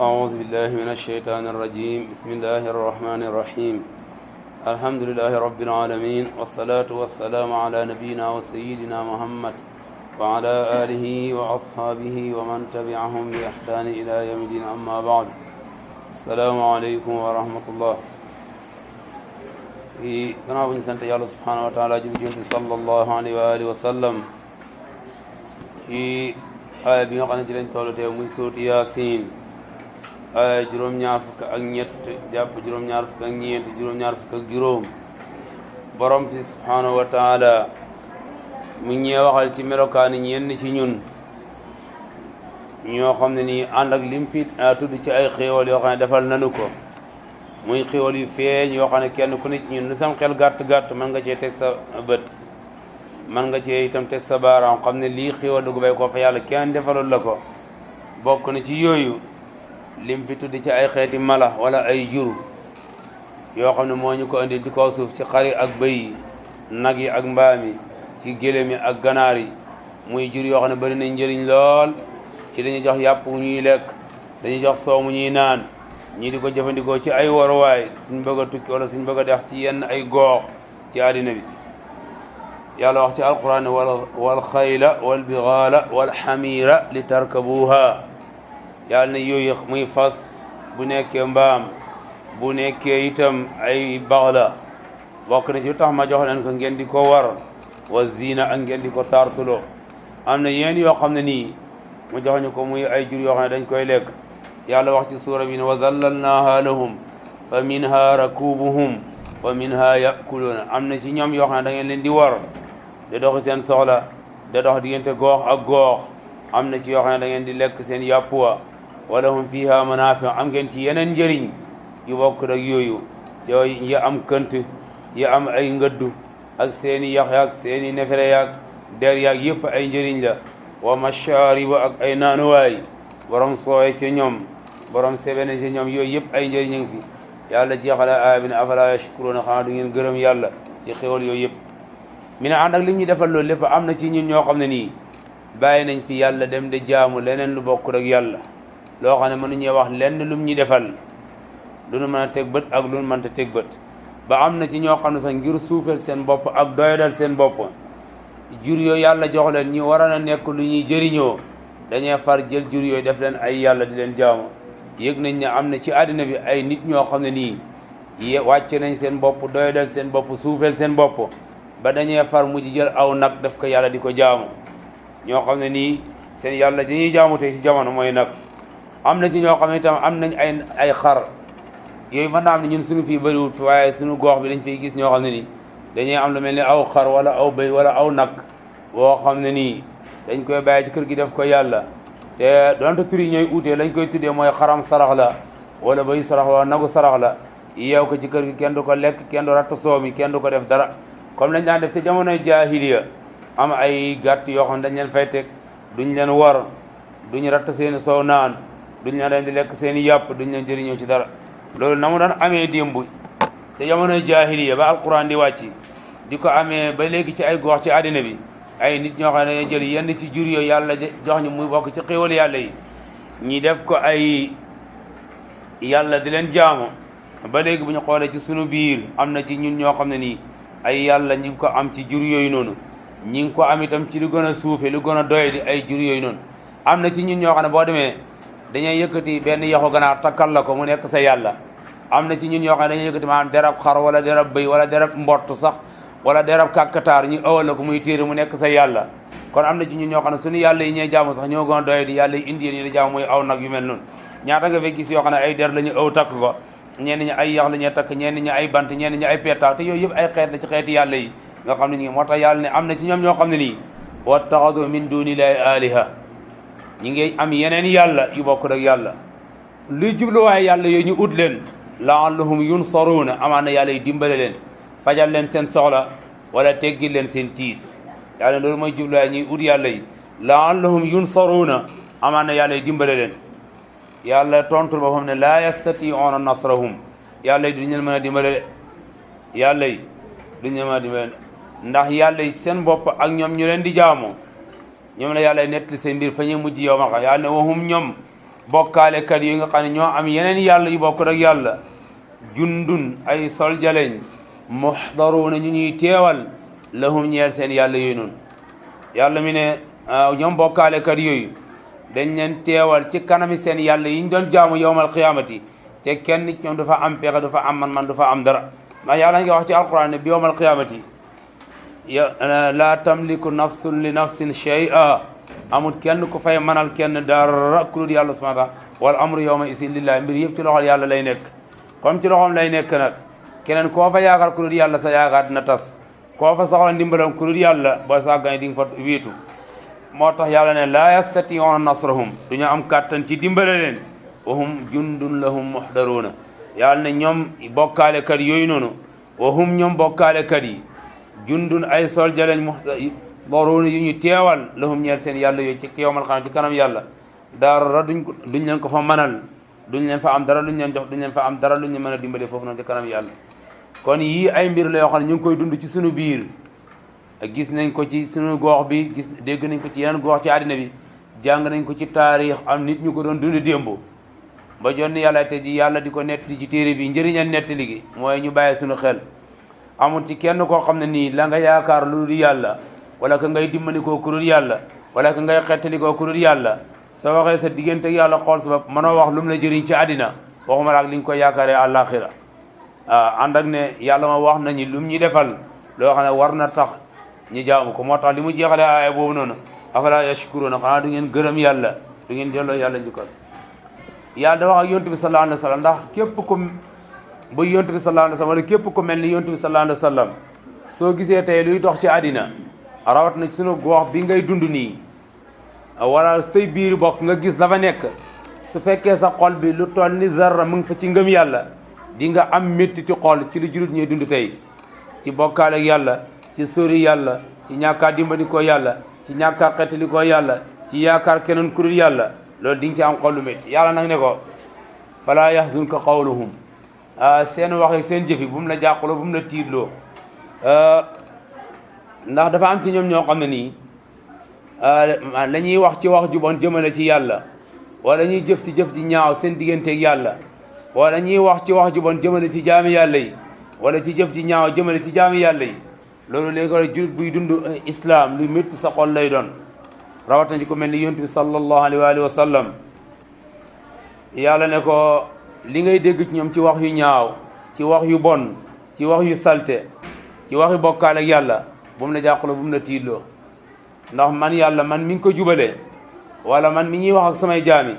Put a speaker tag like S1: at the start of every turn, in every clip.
S1: أعوذ بالله من الشيطان الرجيم بسم الله الرحمن الرحيم الحمد لله رب العالمين والصلاة والسلام على نبينا وسيدنا محمد وعلى آله وأصحابه ومن تبعهم بإحسان إلى يوم الدين أما بعد السلام عليكم ورحمة الله gannaaw bu ñu sant yàlla subhanahu wa taala julli ci sallallahu alayhi wa alihi wa sallam ci aaya bi nga xam ne ci lañ toll tey muy suuratu Yaasin aaya juróom-ñaar fukk ak ñett jàpp juróom-ñaar fukk ak ñeent juróom-ñaar fukk ak juróom borom bi subhanahu wa taala mu ñee waxal ci melokaani ñenn ci ñun ñoo xam ne nii ànd ak lim fi tudd ci ay xéewal yoo xam ne defal nanu ko muy xéwal yu feeñ yoo xam ne kenn ku nit ñun lu sam xel gàtt-gàtt mën nga cee teg sa bët mën nga cee itam teg sa baaraam xam ne lii xéwal dugg bay ko fa yàlla kenn defalul la ko bokk na ci yooyu lim fi tudd ci ay xeeti mala wala ay jur yoo xam ne moo ñu ko indil ci kaw suuf ci xari ak bëy yi nag yi ak mbaam yi ci gélém yi ak ganaar yi muy jur yoo xam ne bari nañ njëriñ lool ci dañuy jox yàpp wu ñuy lekk dañuy jox soow mu ñuy naan ñii di ko jëfandikoo ci ay waruwaay suñ bëgg a tukki wala suñ bëgg a dex ci yenn ay goox ci àddina bi yàlla wax ci alquran wal xayla wal bigaala wal xamiira li tarkabuha yàlla ne yooyu muy fas bu nekkee mbaam bu nekkee itam ay baxla bokk na ci tax ma jox leen ko ngeen di ko war wa zina ak ngeen di ko tartuloo am na yéen yoo xam ne nii mu jox ñu ko muy ay jur yoo xam ne dañ koy lekk yàlla wax ci suura bi ne wa zallalnaaha lahum fa minha rakubuhum wa minha yakuluuna am na ci ñoom yoo xam ne da ngeen leen di war da doxi seen soxla da dox diggante goox ak goox am na ci yoo xam ne da ngeen di lekk seen yàpp wa wa lahum fiha manaafi am ngeen ci yeneen njëriñ yu bokk ak yooyu yooyu yi am kënt yi am ay ngëddu ak seeni yax yaag seeni nefere yaag der yaag yëpp ay njëriñ la wa mashaariba ak ay naanuwaay borom sooye ci ñoom borom sebene ci ñoom yooyu yëpp ay njëriñ ngi fi yàlla jeexale aaya bi ne afala yashkuruuna xanaa du ngeen gërëm yàlla ci xéwal yooyu yëpp mi ne ànd ak lim ñu defal loolu lépp am na ci ñun ñoo xam ne nii bàyyi nañ fi yàlla dem de jaamu leneen lu bokk ak yàlla loo xam ne mënuñee wax lenn lum ñu defal lu nu mën a teg bët ak lu nu mënta teg bët ba am na ci ñoo xam ne sax ngir suufeel seen bopp ak doyadal seen bopp jur yooyu yàlla jox leen ñu war a nekk lu ñuy jëriñoo dañuy far jël jur yooyu def leen ay yàlla di leen jaamu yëg nañ ne am na ci àddina bi ay nit ñoo xam ne nii wàcce nañ seen bopp doyadal seen bopp suufeel seen bopp ba dañuy far mujj jël aw nag def ko yàlla di ko jaamu ñoo xam ne nii seen yàlla dañuy jaamu tey ci jamono mooy nag am na ci ñoo xam ne itam am nañ ay xar yooyu mën naa am ne ñun suñu fii bëriwut fi waaye suñu goox bi dañ fiy gis ñoo xam ne nii dañuy am lu mel ni aw xar wala aw bëy wala aw nag boo xam ne nii dañ koy bàyyi ci kër gi def ko yàlla te donte tur yi ñooy uutee lañ koy tuddee mooy xaram sarax la wala bay sarax wala nagu sarax la yeew ko ci kër gi kenn du ko lekk kenn du ratt soow mi kenn du ko def dara comme lañ daan def te jamonoy jaahiliya am ay gàtt yoo xam ne dañ leen fay teg duñ leen war duñ ratt seeni soow naan duñ leen ren di lekk seeni yàpp duñ leen jëriñoo ci dara loolu na mu daan amee démb te jamonoy jaahiliya ba alquran di wàcc di ko amee ba léegi ci ay gox ci àddina bi ay nit ñoo xam ne dañuy jël yenn ci jur yooyu yàlla jox ñu muy bokk ci xéwal yàlla yi ñi def ko ay yàlla di leen jaamu ba léegi bu ñu xoolee ci sunu biir am na ci ñun ñoo xam ne nii ay yàlla ñi ngi ko am ci jur yooyu noonu ñi ngi ko am itam ci lu gën a suufe lu gën a doy di ay jur yooyu noonu am na ci ñun ñoo xam ne boo demee dañuy yëkkati benn yaxu ganaar takkal la ko mu nekk sa yàlla am na ci ñun ñoo xam ne dañuy yëkkati maanaam derab xar wala derab bëy wala derab mbott sax wala derab kàkkataar ñu ëwal la ko muy téere mu nekk sa yàlla kon am na ci ñun ñoo xam ne suñu yàlla yi ñee jaamu sax ñoo gën a doy di yàlla yi indi ñu di jaamu mooy aw nag yu mel noonu ñaata nga fay gis yoo xam ne ay der la ñu ëw takk ko ñenn ñi ay yax la ñuy takk ñenn ñi ay bant ñenn ñi ay pettaaw te yooyu yëpp ay xeet la ci xeeti yàlla yi nga xam ne ñi moo tax yàlla ne am na ci ñoom ñoo xam ne nii wattaxadu min dunillahi aliha ñi ngi am yeneen yàlla yu bokk ak yàlla luy jubluwaay yàlla yooyu ñu ut leen laallahum yunsaruuna amaan na yàlla yi dimbale leen fajal leen seen soxla wala teggil leen seen tiis yàlla loolu mooy jubluwaay ñuy ut yàlla yi laallahum yunsaruuna amaan na yàlla yi dimbale leen yàlla tontul boppam ne laa yastatiuuna nasrahum yàlla yi duñu leen mën a dimbale yàlla yi duñu leen mën a dimbale ndax yàlla yi seen bopp ak ñoom ñu leen di jaamoo ñoom la yàlla nettali seen mbir fa ñu mujj yow ma xam yàlla ne wahum ñoom bokkaalekat yi nga xam ne ñoo am yeneen yàlla yu bokk ak yàlla jundun ay soljaleñ muxdaruuna ñu ñuy teewal lahum ñeel seen yàlla yooyu noonu yàlla mi ne ñoom bokkaalekat yooyu dañ leen teewal ci kanami seen yàlla yi ñu doon jaamu yowmal qiyaamati te kenn nit ñoom dafa am pexe dafa am man dafa am dara ndax yàlla nga wax ci alquran ne bi yowmal qiyaamati la tamliku nafsun li nafsin shay'a amul kenn ku fay manal kenn dara ku dul yàlla subhanahu wa taala wal amru yawma isin lillahi mbir yëpp ci loxol yàlla lay nekk comme ci loxoom lay nekk nag keneen koo fa yaakaar ku dul yàlla sa yaakaar dina tas koo fa soxla ndimbalam ku dul yàlla boo sàggane di nga fa wiitu moo tax yàlla ne laa yastati'una nasrahum du ñu am kàttan ci dimbale leen wa hum jundun lahum muhdaruuna yàlla ne ñoom bokkaalekat yooyu noonu wa hum ñoom bokkaalekat yi jundun ay soldier lañ muhdaruuna yu ñu teewal lahum ñeel seen yàlla yooyu ci yowmal qiyaama ci kanam yàlla dara duñ leen ko fa manal duñ leen fa am dara luñ leen jox duñ leen fa am dara luñ leen mën a dimbale foofu noonu ci kanam yàlla kon yii ay mbir la yoo xam ne ñu ngi koy dund ci suñu biir gis nañ ko ci suñu goox bi dégg nañ ko ci yeneen goox ci àddina bi jàng nañ ko ci taarix am nit ñu ko doon dund démb ba jonni yàlla te ji yàlla di ko nettali ci téere bi njëriñal nettali gi mooy ñu bàyyi suñu xel amul ci kenn koo xam ne nii la nga yaakaar lu dul yàlla wala ka ngay dimbali koo ku dul yàlla wala ka ngay xettali koo ku dul yàlla soo waxee sa diggante ak yàlla xool sa bopp mënoo wax lu mu la jëriñ ci àddina waxuma la ak li nga koy yaakaaree àllaaxira ànd ak ne yàlla ma wax nañu lu mu ñu defal loo xam ne war na tax ñu jaamu ko moo tax li mu jeexalee aaya boobu noonu afala yashkuruuna xanaa du ngeen gërëm yàlla du ngeen delloo yàlla njukkal yàlla da wax ak yontu bi sallallahu alayhi wa sallam ndax képp ku bu yontu bi sallallahu alayhi wa sallam wala képp ku mel ni yontu bi sallallahu alayhi wa sallam soo gisee tey luy dox ci àddina rawat na sunu gox bi ngay dund nii wala say biir bokk nga gis dafa nekk su fekkee sa xol bi lu toll ni zarra mu ngi fa ci ngëm yàlla di nga am méttiti xol ci lu julut ñuy dund tey ci bokkaale ak yàlla ci sori yàlla ci ñàkkaa dimbali ko yàlla ci ñàkkaa xettali ko yàlla ci yaakaar keneen ku dul yàlla loolu di nga ci am xol lu métti yàlla nag ne ko falaa yahzunka qawluhum seen wax ak seen jëfi bu mu la jàquloo bu mu la tiitloo ndax dafa am ci ñoom ñoo xam ne nii la ñuy wax ci wax ju bon jëmale ci yàlla wala ñuy jëf ci jëf ji ñaaw seen digganteeg yàlla wala ñuy wax ci wax ju bon jëmale ci jaami yàlla yi wala ci jëf ji ñaaw jëmale ci jaami yàlla yi loolu léegi rek jullit buy dund islam lu métti sa xol lay doon rawatina ci ko mel ni yonent bi sallallahu alayhi wa sallam yàlla ne ko li ngay dégg ci ñoom ci wax yu ñaaw ci wax yu bon ci wax yu salte ci wax yu bokkaale ak yàlla bu mu la jàqaloo bu mu la tiitloo ndax man yàlla man mi ngi ko jubalee wala man mi ñuy wax ak samay jaami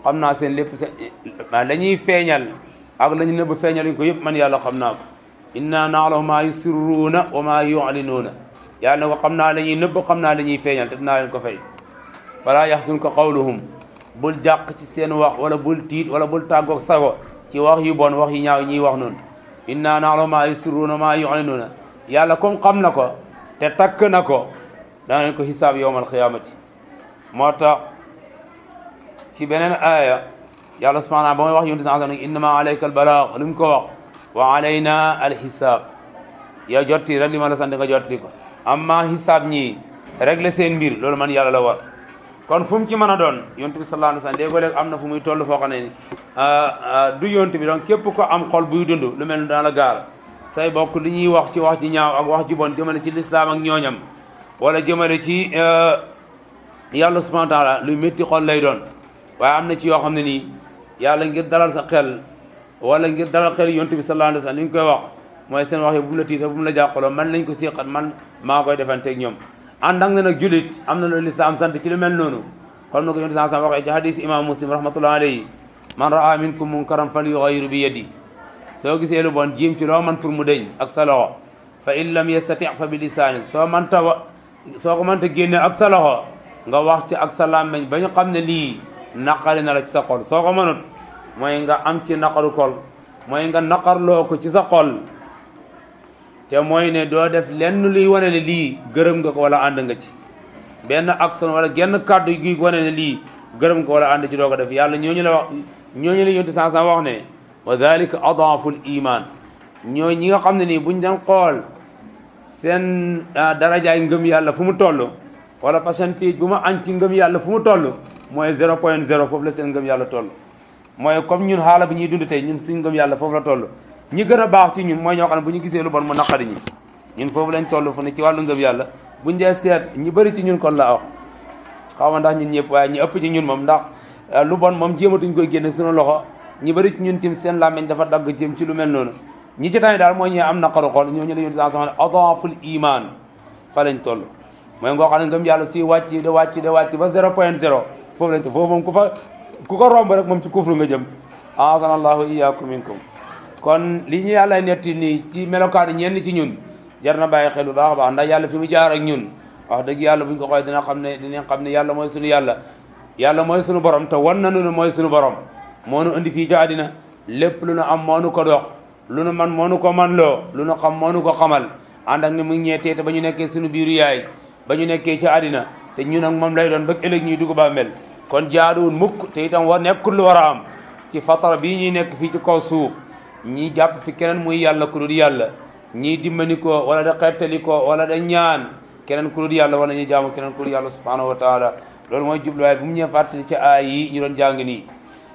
S1: xam naa seen lépp la ñuy feeñal ak la ñu nëbb feeñaluñ ko yëpp man yàlla xam naa ko inna na'lamu ma yusirruuna wa ma yu'linuuna yàlla ne ko xam naa la ñuy nëbb xam naa la ñuy feeñal te dinaa leen ko fay falaa yahzunka qawluhum bul jàq ci seen wax wala bul tiit wala bul tàggoog sago ci wax yu bon wax yu ñaaw ñuy wax noonu inna na'lamu ma yusirruuna wa ma yu'linuuna yàlla comme xam na ko te takk na ko danañ ko xisaab yowmal xiyaamati moo tax ci beneen aaya yàlla subhaanahu ba may wax yonent sallallahu alayhi wa sallam innama alayka albalaag lu mu ko wax wa alayna alxisaab yow jotti rek li ma la sant nga jotti ko amma xisaab ñii régler seen mbir loolu man yàlla la war kon fu mu ci mën a doon yonent bi sallallahu alayhi wa sallam léegoo-léeg am na fu muy toll foo xam ne ni du yonent bi donc képp ko am xol buy dund lu mel ni daan la gaar say bokk li ñuy wax ci wax ji ñaaw ak wax ji bon jëmale ci lislaam ak ñooñam wala jëmale ci yàlla subhanahu wa taala luy métti xol lay doon waaye am na ci yoo xam ne nii yàlla ngir dalal sa xel wala ngir dalal xel yonent bi sallallahu alayhi wa sallam li ñu koy wax mooy seen wax yi bu mu la tiita bu mu la jàqaloo man lañ ko séqat man maa koy defanteeg ñoom ànd ak na nag julit am na loolu lislaam sant ci lu mel noonu comme na ko yonent sallallahu alayhi wa sallam waxee ci hadis imam muslim rahmatullah alayhi man raa minkum munkaran falyughayyirhu bi yadi soo gisee lu bon jiim ci loo man pour mu deñ ak sa loxo fa in lam yastati fa bi lisaani soo ko mënta génne ak sa loxo nga wax ci ak sa làmmeñ ba ñu xam ne lii naqari na la ci sa xol soo ko mënut mooy nga am ci naqaru xol mooy nga naqarloo ko ci sa xol te mooy ne doo def lenn luy wane ne lii gërëm nga ko wala ànd nga ci benn action wala genn kàddu gi wane ne lii gërëm nga ko wala ànd ci doo ko def yàlla ñooñu la wax ñooñu la yontu sansan wax ne wa dalika adaful iman ñooy ñi nga xam ne nii buñ doon xool seen darajaay ngëm yàlla fu mu toll wala pourcentage bu ma añ ci ngëm yàlla fu mu toll mooy 0.0 foofu la seen ngëm yàlla toll. mooy comme ñun xaala bi ñuy dund tey ñun suñu ngëm yàlla foofu la toll. ñi gën a baax ci ñun mooy ñoo xam ne bu ñu gisee lu bon mu naqari ñi ñun foofu lañ toll fu ne ci wàllu ngëm yàlla buñ dee seet ñi bëri ci ñun kon la wax xaw ma ndax ñun ñëpp waaye ñi ëpp ci ñun moom ndax lu bon moom jéematuñ koy génne suñu loxo ñi bëri ci ñun tim seen làmmiñ dafa dagg jëm ci lu mel noonu ñi ci tane daal mooy ñi am naqaru xol ñoo ñu la yón sa ne adaful iman fa lañ toll mooy ngoo xam ne ngëm yàlla si wàcc de wàcc ba 0.0 foofu lañ toll foofu moom ku ko romb rek moom ci kufru nga jëm ahsana allahu iyyakum minkum kon li ñu yàlla netti nii ci melokaani ñenn ci ñun jar na bàyyi xel bu baax a baax ndax yàlla fi mu jaar ak ñun wax dëgg yàlla buñ ko xoolee dinañ xam ne yàlla mooy suñu yàlla mooy suñu borom te wan nañu ne mooy suñu borom moo nu indi fii ci àddina lépp lu nu am moo nu ko dox lu nu man moo nu ko man loo lu nu xam moo nu ko xamal ànd ak ni mu ñeetee te ba ñu nekkee suñu biiru yaay ba ñu nekkee ci àddina te ñun ak moom lay doon ba ëllëg ñuy dugg ba mel kon jaaduwul mukk te itam nekkul lu war a am ci fatara bii ñuy nekk fii ci kaw suuf ñii jàpp fi keneen muy yàlla ku dul yàlla ñii dimbali ko wala da xettali ko wala da ñaan keneen ku dul yàlla wala ñuy jaamu keneen ku dul yàlla subhanahu wa taala loolu mooy jubluwaay bu mu ñëwee fàttali ci aay yi ñu doon jàng nii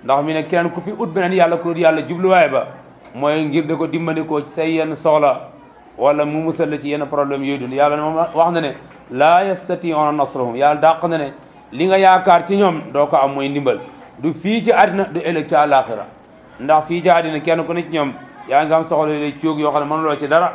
S1: ndax mi ne keneen ku fi ut beneen yàlla ku dul yàlla jubluwaay ba mooy ngir da ko dimbali ko ci say yenn soxla wala mu musal la ci yenn problème yooyu dund yàlla moom wax na ne laa yastati'una nasrahum yàlla dàq na ne li nga yaakaar ci ñoom doo ko am mooy ndimbal du fii ci àddina du ëllëg ci àllaaxira ndax fii ci àddina kenn ku ne ci ñoom yaa ngi am soxla lay cóog yoo xam ne mënuloo ci dara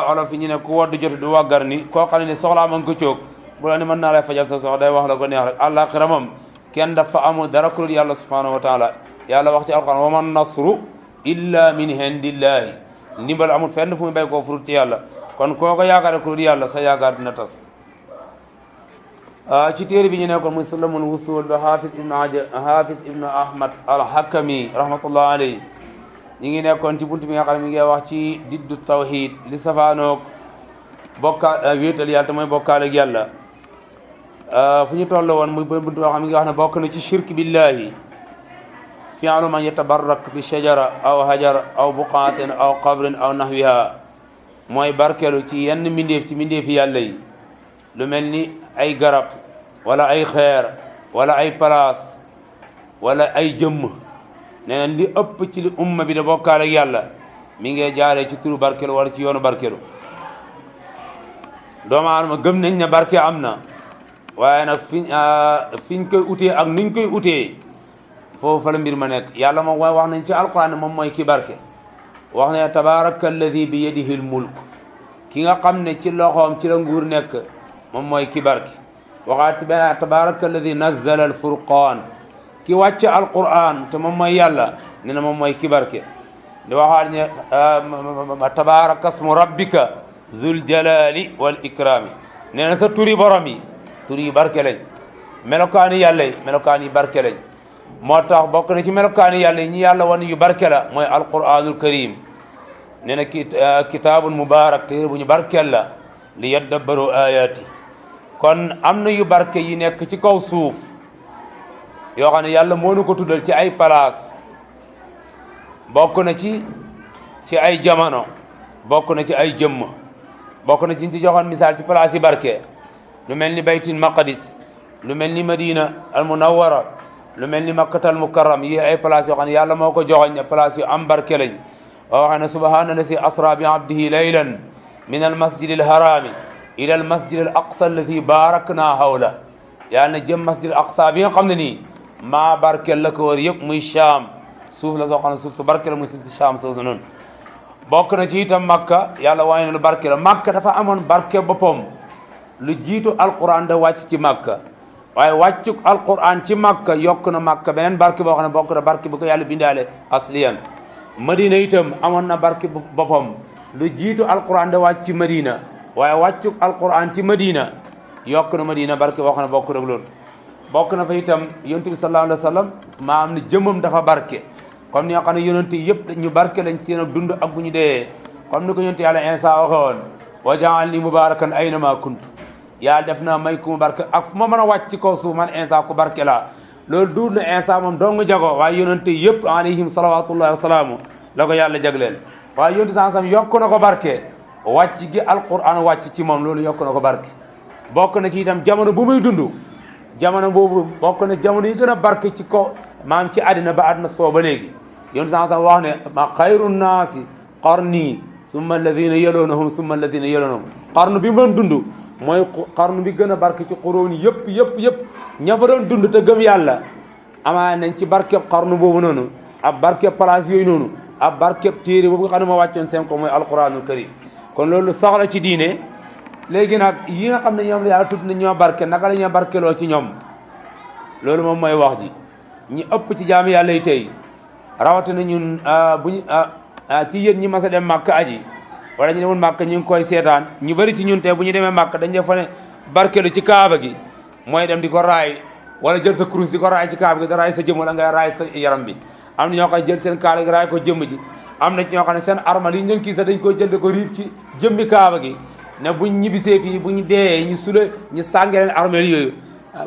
S1: olof fi ñu ne ku wodd jot du wàggar ni koo xam ne soxlaa ma nga ko cóog bu la ne mën naa lay fajal sa soxla day wax la ko neex rek àllaaxira moom kenn dafa amul dara ku dul yàlla subhanahu wa taala yàlla wax ci alquran wa man nasru illa min indillahi ndimbal amul fenn fu mu béy koo furut ci yàlla kon koo ko yaakaar ku dul yàlla sa yaakaar dina tas ci téere bi ñu nekkoon muy sulamul wusul ba hafiz ibnu ahmad al-hakami rahmatullah alayhi ñi ngi nekkoon ci buntu bi nga xam ne mi ngi wax ci diddu tawhid li safaanoog wéetal yàlla te mooy bokkaale ak yàlla fu ñu toll woon muy buntu boo xam mi ngi wax ne bokk na ci shirk billahi fi'lu man yatabarrak bi shajara aw hajar aw buqaatin aw qabrin aw nahwiha mooy barkeelu ci yenn mbindeef ci mbindeefi yàlla yi lu mel ni ay garab wala ay xeer wala ay palaas wala ay jëmm nee na li ëpp ci li umma bi da bokkaale ak yàlla mi ngi jaaree ci turu barkelu wala ci yoonu barkelu doomu aadama gëm nañ ne barke am na waaye nag fiñ koy utee ak nuñ koy utee foofu fa la mbir ma nekk yàlla moom mooy wax nañ ci alquran ne moom mooy ki barke wax ne tabaraka alladi bi yadihi l mulk ki nga xam ne ci loxoom ci la nguur nekk moom mooy ki barke waxaat ci benn tabaraka alladi nazzala al furqaan ki wàcce alquran te moom mooy yàlla ne na moom mooy ki barke di waxaat ne tabaraka asmu rabbika zul jalali wal ikrami nee na sa turi borom yi tur yi barke lañ melokaani yàlla yi melokaani barke lañ moo tax bokk na ci melokaani yàlla yi ñi yàlla wan yu barke la mooy alquranul karim nee na kitaabun mubarak téere bu ñu barkeel la li yaddabbaru ayati kon am na yu barke yi nekk ci kaw suuf yoo xam ne yàlla moo nu ko tuddal ci ay palaas bokk na ci ay jamono bokk na ci ay jëmm bokk na ci joxoon misaal ci palaas yi barke lu mel ni baytul maqdis lu mel ni madina al munawwara lu mel ni makkatal mukarram yi ay place yoo xam ne yàlla moo ko joxoñ ne place yu am barke lañ oo waxee ne subhaana alladi asra bi abdihi laylan min al masjid al harami ila al masjid al aqsa alladi barakna hawla yàlla na jëm masjid al aqsa bi nga xam ne nii maa barkeel la ko wër yëpp muy Shaam suuf la soo xam ne suuf su barke la muy suuf si Shaam soosu noonu bokk na ci itam makka yàlla waaye ne lu barke la makka dafa amoon barke boppam lu jiitu alquran da wàcc ci makka waaye wàccuk alquran ci makka yokk na makka beneen barke boo xam ne bokk na barke bu ko yàlla bindaale asliyan madina itam amoon na barke boppam lu jiitu alquran da wàcc ci madina waaye wàccuk alquran ci madina yokk na madina barke boo xam ne bokk na loolu bokk na fa itam yonent bi sallallahu alayhi wa sallam maa am ne jëmmam dafa barke comme ni nga xam ne yonent yëpp ñu barke lañ seen ak dund ak bu ñu dee comme ni ko yonent yàlla Iisaa waxe woon wa ja'alnii mubaarakan aynama kuntu yàlla def na may ku mu barke ak fu ma mën a wàcc ci kaw suuf man Iisaa ku barke laa loolu duur na Iisaa moom dong jago waaye yonent yëpp alayhim salawatullahi wa salaamu la ko yàlla jagleel waaye yonent sansam yokk na ko barke wàcc gi alquran wàcc ci moom loolu yokk na ko barke bokk na ci itam jamono bu muy dund jamono boobu bokk na jamono yi gën a barke ci ko maam ci àddina ba àddina soo ba léegi yoon sax wax ne ma xayru naasi qarni summa alladina yaloonahum summa alladina yaloonahum qarnu bi mu doon dund mooy qarnu bi gën a barke ci xuróon yëpp ña fa doon dund te gëm yàlla amaa nañ ci barkeb qarnu boobu noonu ab barkeb place yooyu noonu ab barkeb téere boobu nga xam ne moo wàccoon seen ko mooy alquranul karim kon loolu soxla ci diine léegi nag yi nga xam ne ñoom la yàlla tudd na ñoo barke naka la ñoo barkeloo ci ñoom loolu moom mooy wax ji ñi ëpp ci jaami yàlla yi tey rawatina ñun buñu ci yéen ñi mas a dem màkk aji wala ñu demoon màkk ñu ngi koy seetaan ñu bëri ci ñun tey bu ñu demee màkk dañ def fa ne barkelu ci kaaba gi mooy dem di ko raay wala jël sa kurus di ko raay ci kaaba gi da raay sa jëm wala ngay raay sa yaram bi am na ñoo xam ne jël seen kaala gi raay ko jëmm ji am na ci ñoo xam ne seen armal yi ñu kii sax dañ koy jël ko riib ci jëmmi kaaba gi ne buñ ñibbisee fii bu ñu dee ñu sule ñu sànge leen armal yooyu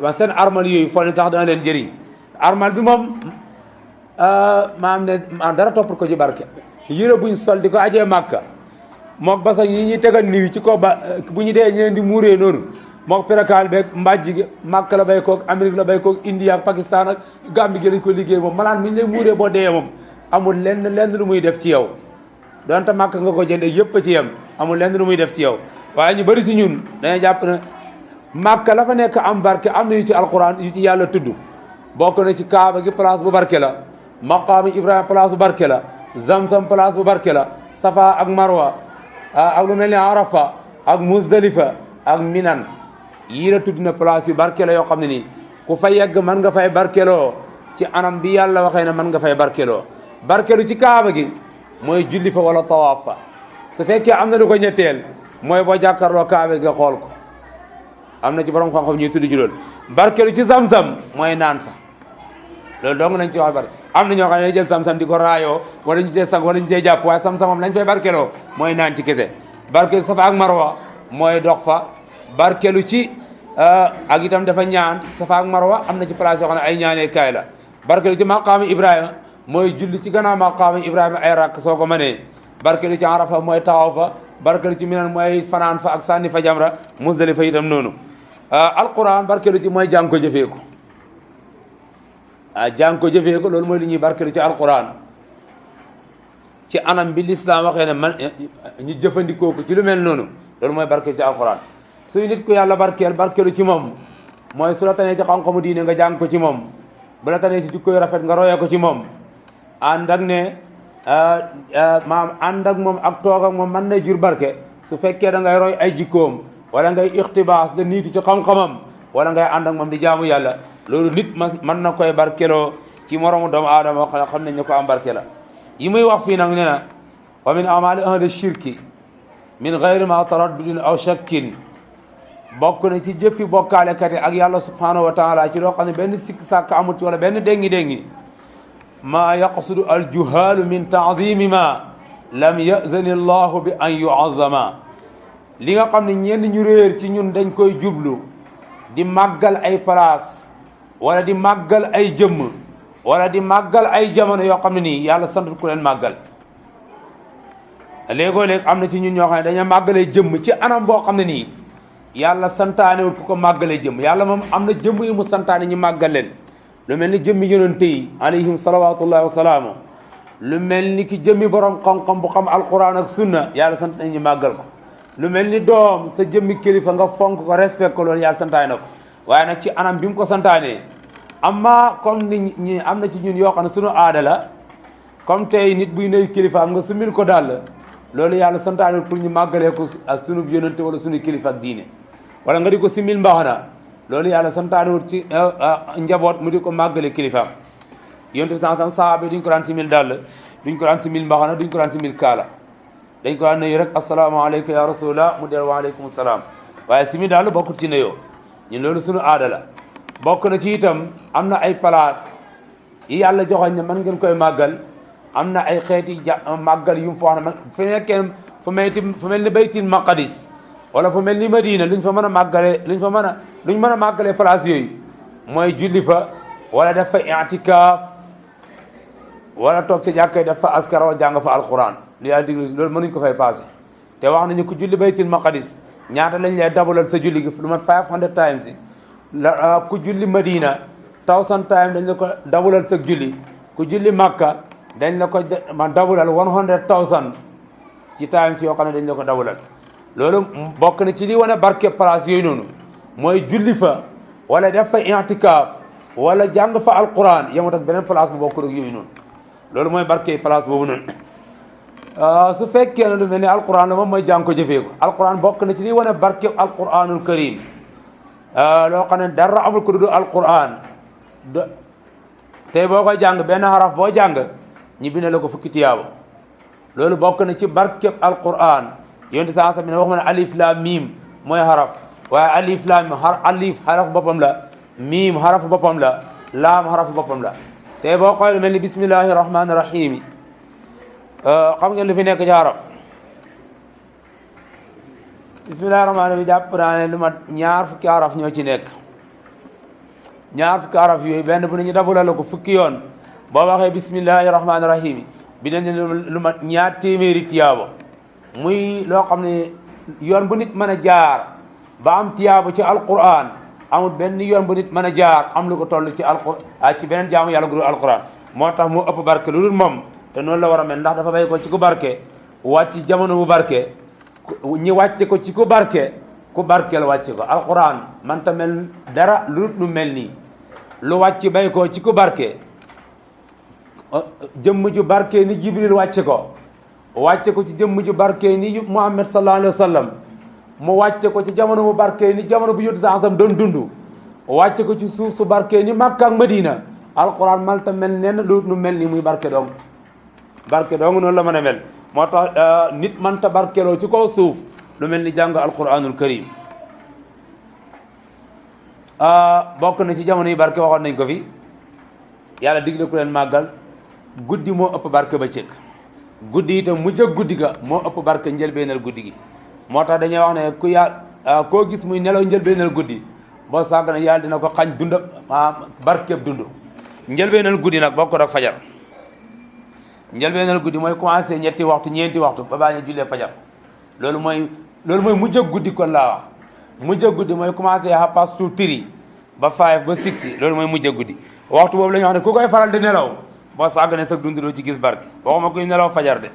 S1: ba seen armal yooyu foo ne sax dana leen jëriñ armal bi moom maam ne dara toppal ko ci barke yére buñ sol di ko ajee màkka mook basañ yi ñuy tegal niwi ci kaw ba bu ñu dee ñu leen di muuree noonu mook perakaal beeg mbàjji gi màkk la bay koog Amérique la bay koog India ak Pakistan ak Gambie gi lañ ko liggéey moom malaan mi ñu lay muuree boo dee moom amul lenn lu muy def ci yow donte màkk nga ko jëndee yëpp a ci yem amul lenn lu muy def ci yow waaye ñu bëri si ñun dañuy jàpp ne màkk la fa nekk am barke am na yu ci alquran yu ci yàlla tudd bokk na ci kaaba gi place bu barke la maqaami Ibrahima place bu barke la Zamzam place bu barke la Safa ak Marwa ak lu mel ni Arafa ak Muzdalifa ak Minan yii la tudd na place yu barke la yoo xam ne nii ku fa yegg mën nga fay barkeloo ci anam bi yàlla waxee ne mën nga fay barkeloo barkelu ci kaaba gi mooy julli fa wala tawaaf fa su fekkee am na lu ko ñetteel mooy boo jàkkaarloo kaaba gi nga xool ko am na ci borom xam-xam ñuy tudd ci loolu barkelu ci Zamzam mooy naan fa loolu dong nañ ci wax barke am na ñoo xam ne jël Zamzam di ko raayoo wala ñu cee sang wala ñu cee jàpp waaye Zamzam moom lañ fay barkeloo mooy naan ci kese barkelu Safa ak Marwa mooy dox fa barkelu ci ak itam dafa ñaan Safa ak Marwa am na ci place yoo xam ne ay ñaanee kaay la barkelu ci maqaami Ibrahima mooy julli ci gannaaw maqaami Ibrahima ay rakk soo ko mënee barkelu ci Arafa mooy taxaw fa barkelu ci Minan mooy fanaan fa ak sànni fa jamra Muzdalifa itam noonu alquran barkelu ci mooy jàng ko jëfee ko jàng ko jëfee ko loolu mooy li ñuy barkelu ci alquran ci anam bi l'islam waxee ne man ñu jëfandikoo ko ci lu mel noonu loolu mooy barkelu ci alquran suy nit ku yàlla barkelu ci moom mooy su la tanee ci xam-xamu diine nga jàng ko ci moom bu la tanee ci jikkoy rafet nga royee ko ci moom ànd ak ne maam ànd ak moom ak toog ak moom mën na jur barke su fekkee da ngay roy ay jikkoom wala ngay ixtibaas da niitu ci xam-xamam wala ngay ànd ak moom di jaamu yàlla loolu nit mën na koy barkeloo ci moromu doomu aadama xam nañ ne ko am barke la yi muy wax fii nag nee na wa min amali ahli shirki min gayri ma taraddudin aw shakkin bokk na ci jëfi bokkaalekat yi ak yàlla subhanahu wa taala ci loo xam ne benn sikk sàkk amut wala benn déngi-déngi maa yaqsudu aljuhaalu min taadimi ma lam yazani llahu bi an yuazama li nga xam ne ñenn ñu réer ci ñun dañ koy jublu di màggal ay place wala di màggal ay jëmm wala di màggal ay jamono yoo xam ne nii yàlla santul ku leen màggal léegoo-léeg am na ci ñun ñoo xam ne dañoo màggalee jëmm ci anam boo xam ne nii yàlla santaanewul ku ko màggalee jëmm yàlla moom am na jëmm yi mu santaane ñu màggal leen lu mel ni jëmmi yonent yi alayhim salawatullahi wa salaamu lu mel ni ki jëmmi borom xam-xam bu xam alquran ak sunna yàlla sant nañ ñu màggal ko lu mel ni doom sa jëmmi kilifa nga fonk ko respect ko loolu yàlla santaane na ko waaye nag ci anam bi mu ko santaanee amma comme ni ñi am na ci ñun yoo xam ne sunu aada la comme tey nit buy nuyu kilifa am nga sumil ko daal loolu yàlla santaane pour ñu màggalee ko ak sunu yonent wala sunu kilifa ak diine wala nga di ko simil mbaxana loolu yàlla santaanewul ci njaboot mu di ko màggale kilifaam yonent bi sansam sahaaba yi duñ ko daan simil dàll duñ ko daan simil mbaxana duñ ko daan simil kaala dañ ko daan nuyu rek asalaamaaleykum ya rasulullah mu del waaleykum salaam waaye simil dàll bokkut ci nuyoo ñun loolu suñu aada la bokk na ci itam am na ay place yi yàlla joxoñ ne mën ngeen koy màggal am na ay xeeti màggal yu mu fa wax ne fu nekkee fu mel ni baytil maqadis wala fu mel ni Madina luñ fa mën a màggalee luñ mën a màggalee place yooyu mooy julli fa wala def fa i'tikaaf wala toog ci jàkkay def fa askar wala jàng fa alquran li yàlla diglu loolu mënuñ ko fay passé te wax nañu ko julli baytil maqadis ñaata lañ lay dabalal sa julli gi lu mat 500 times yi ku julli Madina 1000 time dañ la ko dabulal sa julli ku julli Makka dañ la ko dabulal 100,000 ci times yoo xam ne dañ la ko dabulal loolu bokk na ci li wane barke place yooyu noonu mooy julli fa wala def fa i'tikaaf wala jàng fa alquran yemut ak beneen place bu bokkul ak yooyu noonu loolu mooy barke place boobu noonu su fekkee ne lu mel ni alquran la moom mooy jàng ko jëfee ko alquran bokk na ci li wane barke alquranul karim loo xam ne dara amul ko dudu alquran tey boo koy jàng benn xaraf boo jàng ñi bind la ko fukki tiyaaba loolu bokk na ci barke alquran yonent saa sa bi ne wax ma ne alif laam miim mooy xaraf waaye alif laam alif xarafu boppam la miim xarafu boppam la laam xarafu boppam la tey boo koy lu mel ni bismillahi rahmaani rahim xam ngeen lu fi nekk ci xaraf bismillahi rahmaani rahim jàpp naa ne lu mat ñaar fukki xaraf ñoo ci nekk ñaar fukki xaraf yooyu benn bu ne ñu dabula la ko fukki yoon boo waxee bismillahi rahmaani rahim bi dañ lu mat ñaar téeméeri tiyaaba muy loo xam ne yoon bu nit mën a jaar ba am tiyaaba ci alquran amul benn yoon bu nit mën a jaar am lu ko toll ci alquran ci beneen jaamu yàlla gu dul alquran moo tax mu ëpp barke lu dul moom te noonu la war a mel ndax dafa bay ko ci ku barke wàcc jamono bu barke ñi wàcce ko ci ku barkeel wàcce ko alquran man ta mel dara lu dul lu mel nii lu wàcc bay ko ci ku barke jëmm ju barke ni jibril wàcce ko ci jëmm ju barke ni muhammad sallallahu alayhi wa sallam mu wàcce ko ci jamono bu barke ni jamono bu yóttu sansam doon dund wàcce ko ci suuf su barke ni Makka ak Madina alquran mal ta mel nen lu mel ni muy barke dong noonu la mën a mel moo tax nit man ta barkeloo ci kaw suuf lu mel ni jàng alquranul karim bokk na ci jamono yi barke waxoon nañ ko fi yàlla digle ku leen màggal guddi moo ëpp barke bëccëg guddi itam mujj ak guddi ga moo ëpp barke njëlbeenal guddi gi moo tax dañuy wax ne koo gis muy nelaw njëlbeenal guddi boo sàgg na yàlla dina ko xañ dund barkeeb dund njëlbeenal guddi nag bokk ak fajar njëlbeenal guddi mooy commencé ñeenti waxtu ñeenti waxtu ba baa ñu jullee fajar loolu mooy mujj ak guddi kon laa wax mujj ak guddi mooy commencé half past 2 3 ba 5 ba 6 loolu mooy mujj ak guddi waxtu boobu la ñuy wax ne ku koy faral di nelaw boo sàgg ne sax dund doo ci gis barke waxuma kuy nelaw fajar de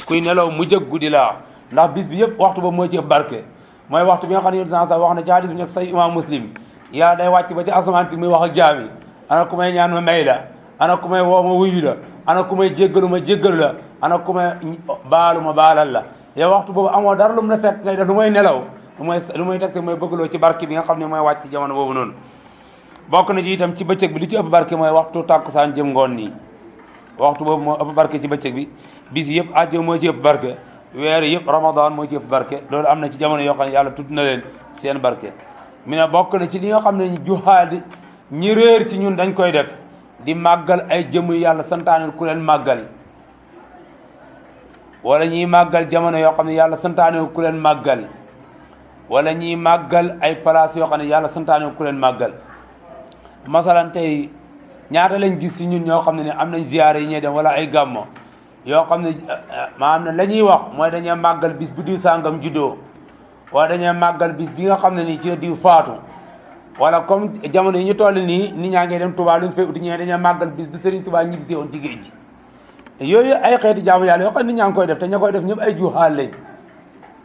S1: kuy nelaw mujj ak guddi laa wax ndax bis bi yëpp waxtu boobu mooy ci ëpp barke mooy waxtu bi nga xam ne yonent sax wax na ci hadis bi nekk say imam muslim yàlla day wàcc ba ci asamaan si muy wax ak jaam yi ana ku may ñaan ma may la ana ku may woo ma wuyu la ana ku may jéggalu ma jéggalu la ana ku may baalu ma baalal la yow waxtu boobu amoo dara lu mu la fekk ngay def lu mooy nelaw lu muy tegte mooy bëggaloo ci barke bi nga xam ne mooy wàcc jamono boobu noonu bokk na ci itam ci bëccëg bi li ci ëpp barke mooy waxtu tàkkusaan jëm ngoon nii waxtu boobu moo ëpp barke ci bëccëg bi bis yëpp àjjuma moo ci ëpp barke weer yëpp ramadan moo ci ëpp barke loolu am na ci jamono yoo xam ne yàlla tudd na leen seen barke mi ne bokk na ci li nga xam ne juhaal ñi réer ci ñun dañ koy def di màggal ay jëmm yàlla santaanul ku leen màggal wala ñiy màggal jamono yoo xam ne yàlla santaanul ku leen màggal wala ñiy màggal ay place yoo xam ne yàlla santaanul ku leen màggal masalan tey ñaata lañ gis ci ñun ñoo xam ne am nañ ziyaare yi ñuy dem wala ay gàmmo yoo xam ne maanaam ne la ñuy wax mooy dañuy màggal bis bu diw sàngam juddoo wala dañuy màggal bis bi nga xam ne nii ci la diw faatu wala comme jamono yi ñu toll nii nit ñaa ngi dem Touba lu ñu fay uti ñee dañuy màggal bis bi Serigne Touba ñibbisi woon ci géej gi yooyu ay xeeti jaamu yàlla yoo xam ne nit ñaa ngi koy def te ña koy def ñëpp ay juhaal lañ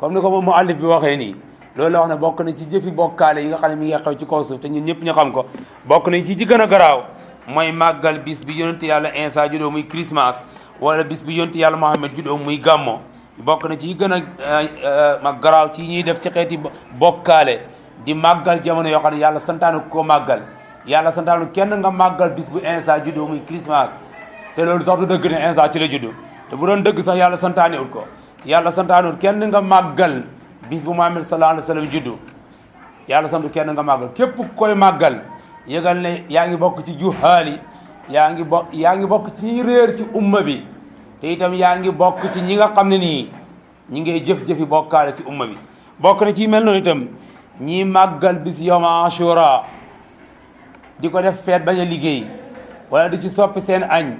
S1: comme ni ko moom mu àllif bi waxee nii loolu la wax ne bokk na ci jëfi bokkaale yi nga xam ne mi ngi xew ci kaw suuf te ñun ñëpp ñu xam ko bokk na ci gën a garaaw mooy màggal bis bi yonent yàlla Insa juddoo muy Christmas wala bis bi yonent yàlla Muhammad juddoo muy gàmmo bokk na ci gën a mag garaaw ci ñuy def ci xeeti bokkaale di màggal jamono yoo xam ne yàlla santaanu ko màggal yàlla santaanu kenn nga màggal bis bu Insa juddoo muy Christmas te loolu sax du dëgg ne Insa ci la juddu te bu doon dëgg sax yàlla santaanewul ko yàlla santaanewul kenn nga màggal bis bu Muhammad sallallahu alayhi wa sallam juddu yàlla santu kenn nga màggal képp koy màggal yëgal ne yaa ngi bokk ci juhaali yaa ngi bokk ci ñi réer ci umma bi te itam yaa ngi bokk ci ñi nga xam ne nii ñi ngay jëf-jëfi bokkaale ci umma bi bokk na ci mel noonu itam ñi màggal bis yawma ashura di ko def feet bañ a liggéey wala di ci soppi seen añ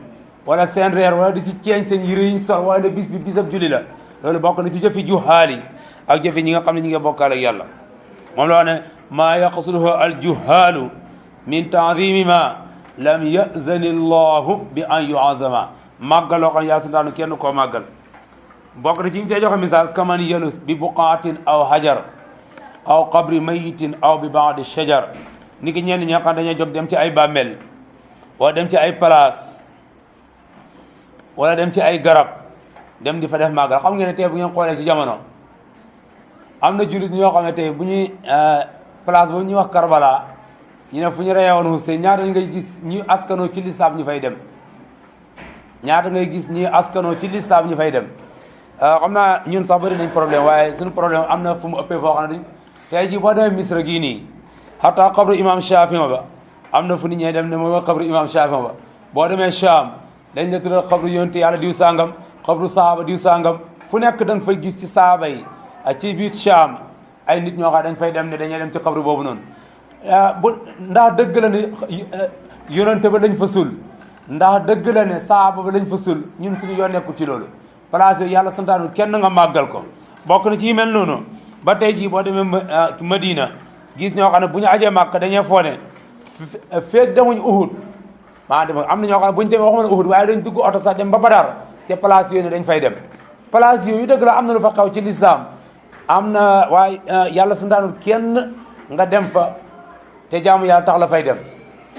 S1: wala seen reer wala di ci ceeñ seen yére yiñ sol wala ne bis bi bisab julli la loolu bokk na ci jëfi juhaali ak jëfi ñi nga xam ne ñi ngay bokkaale ak yàlla moom la wax ne maa yaqsuduhu aljuhaalu min taadimi ma lam yazani llahu bi an yuazama màggal loo xam ne yaa santaanu kenn koo màggal bokk na ci ñu cee joxe misaal kaman yalus bi buqaatin aw hajar aw qabri mayitin aw bi baadi shajar ni ki ñenn ñoo xam dañoo jóg dem ci ay bàmmeel wala dem ci ay place wala dem ci ay garab dem di fa def màggal xam ngeen ne tey bu ngeen xoolee ci jamono am na jullit ñoo xam ne tey bu ñuy place boobu ñuy wax Karbala ñu ne fu ñu reyewoon Hussein ñaata ngay gis ñuy askanoo ci lislaam ñu fay dem ñaata ngay gis ñuy askanoo ci lislaam ñu fay dem xam naa ñun sax bëri nañ problème waaye suñu problème am na fu mu ëppee foo xam ne tey jii boo demee Misra gii nii xataa xabru imam Shafii ba am na fu nit ñee dem ne mooy xabru imam Shafii ba boo demee Cham dañ la tuddal xabru yonti yàlla diw sàngam xabru sahaaba diw sàngam fu nekk da nga fay gis ci sahaaba yi ci biir Cham ay nit ñoo xam dañ fay dem ne dañuy dem ci xabru boobu noonu bu ndax dëgg la ne yonente ba lañ fa sul ndax dëgg la ne sahaaba ba lañ fa sul ñun suñu yoon nekkul ci loolu place yooyu yàlla santaanu kenn nga màggal ko bokk na ci mel noonu ba tey jii boo demee Madina gis ñoo xam ne bu ñu ajee màkk dañuy foone feeg demuñ Uhud dem am na ñoo xam ne bu ñu demee waxuma ne Uhud waaye dañ dugg oto sax dem ba Badar te place yooyu ne dañ fay dem place yooyu dëgg la am na lu fa xew ci lislaam am na waaye yàlla santaanu kenn nga dem fa te jaamu yàlla tax la fay dem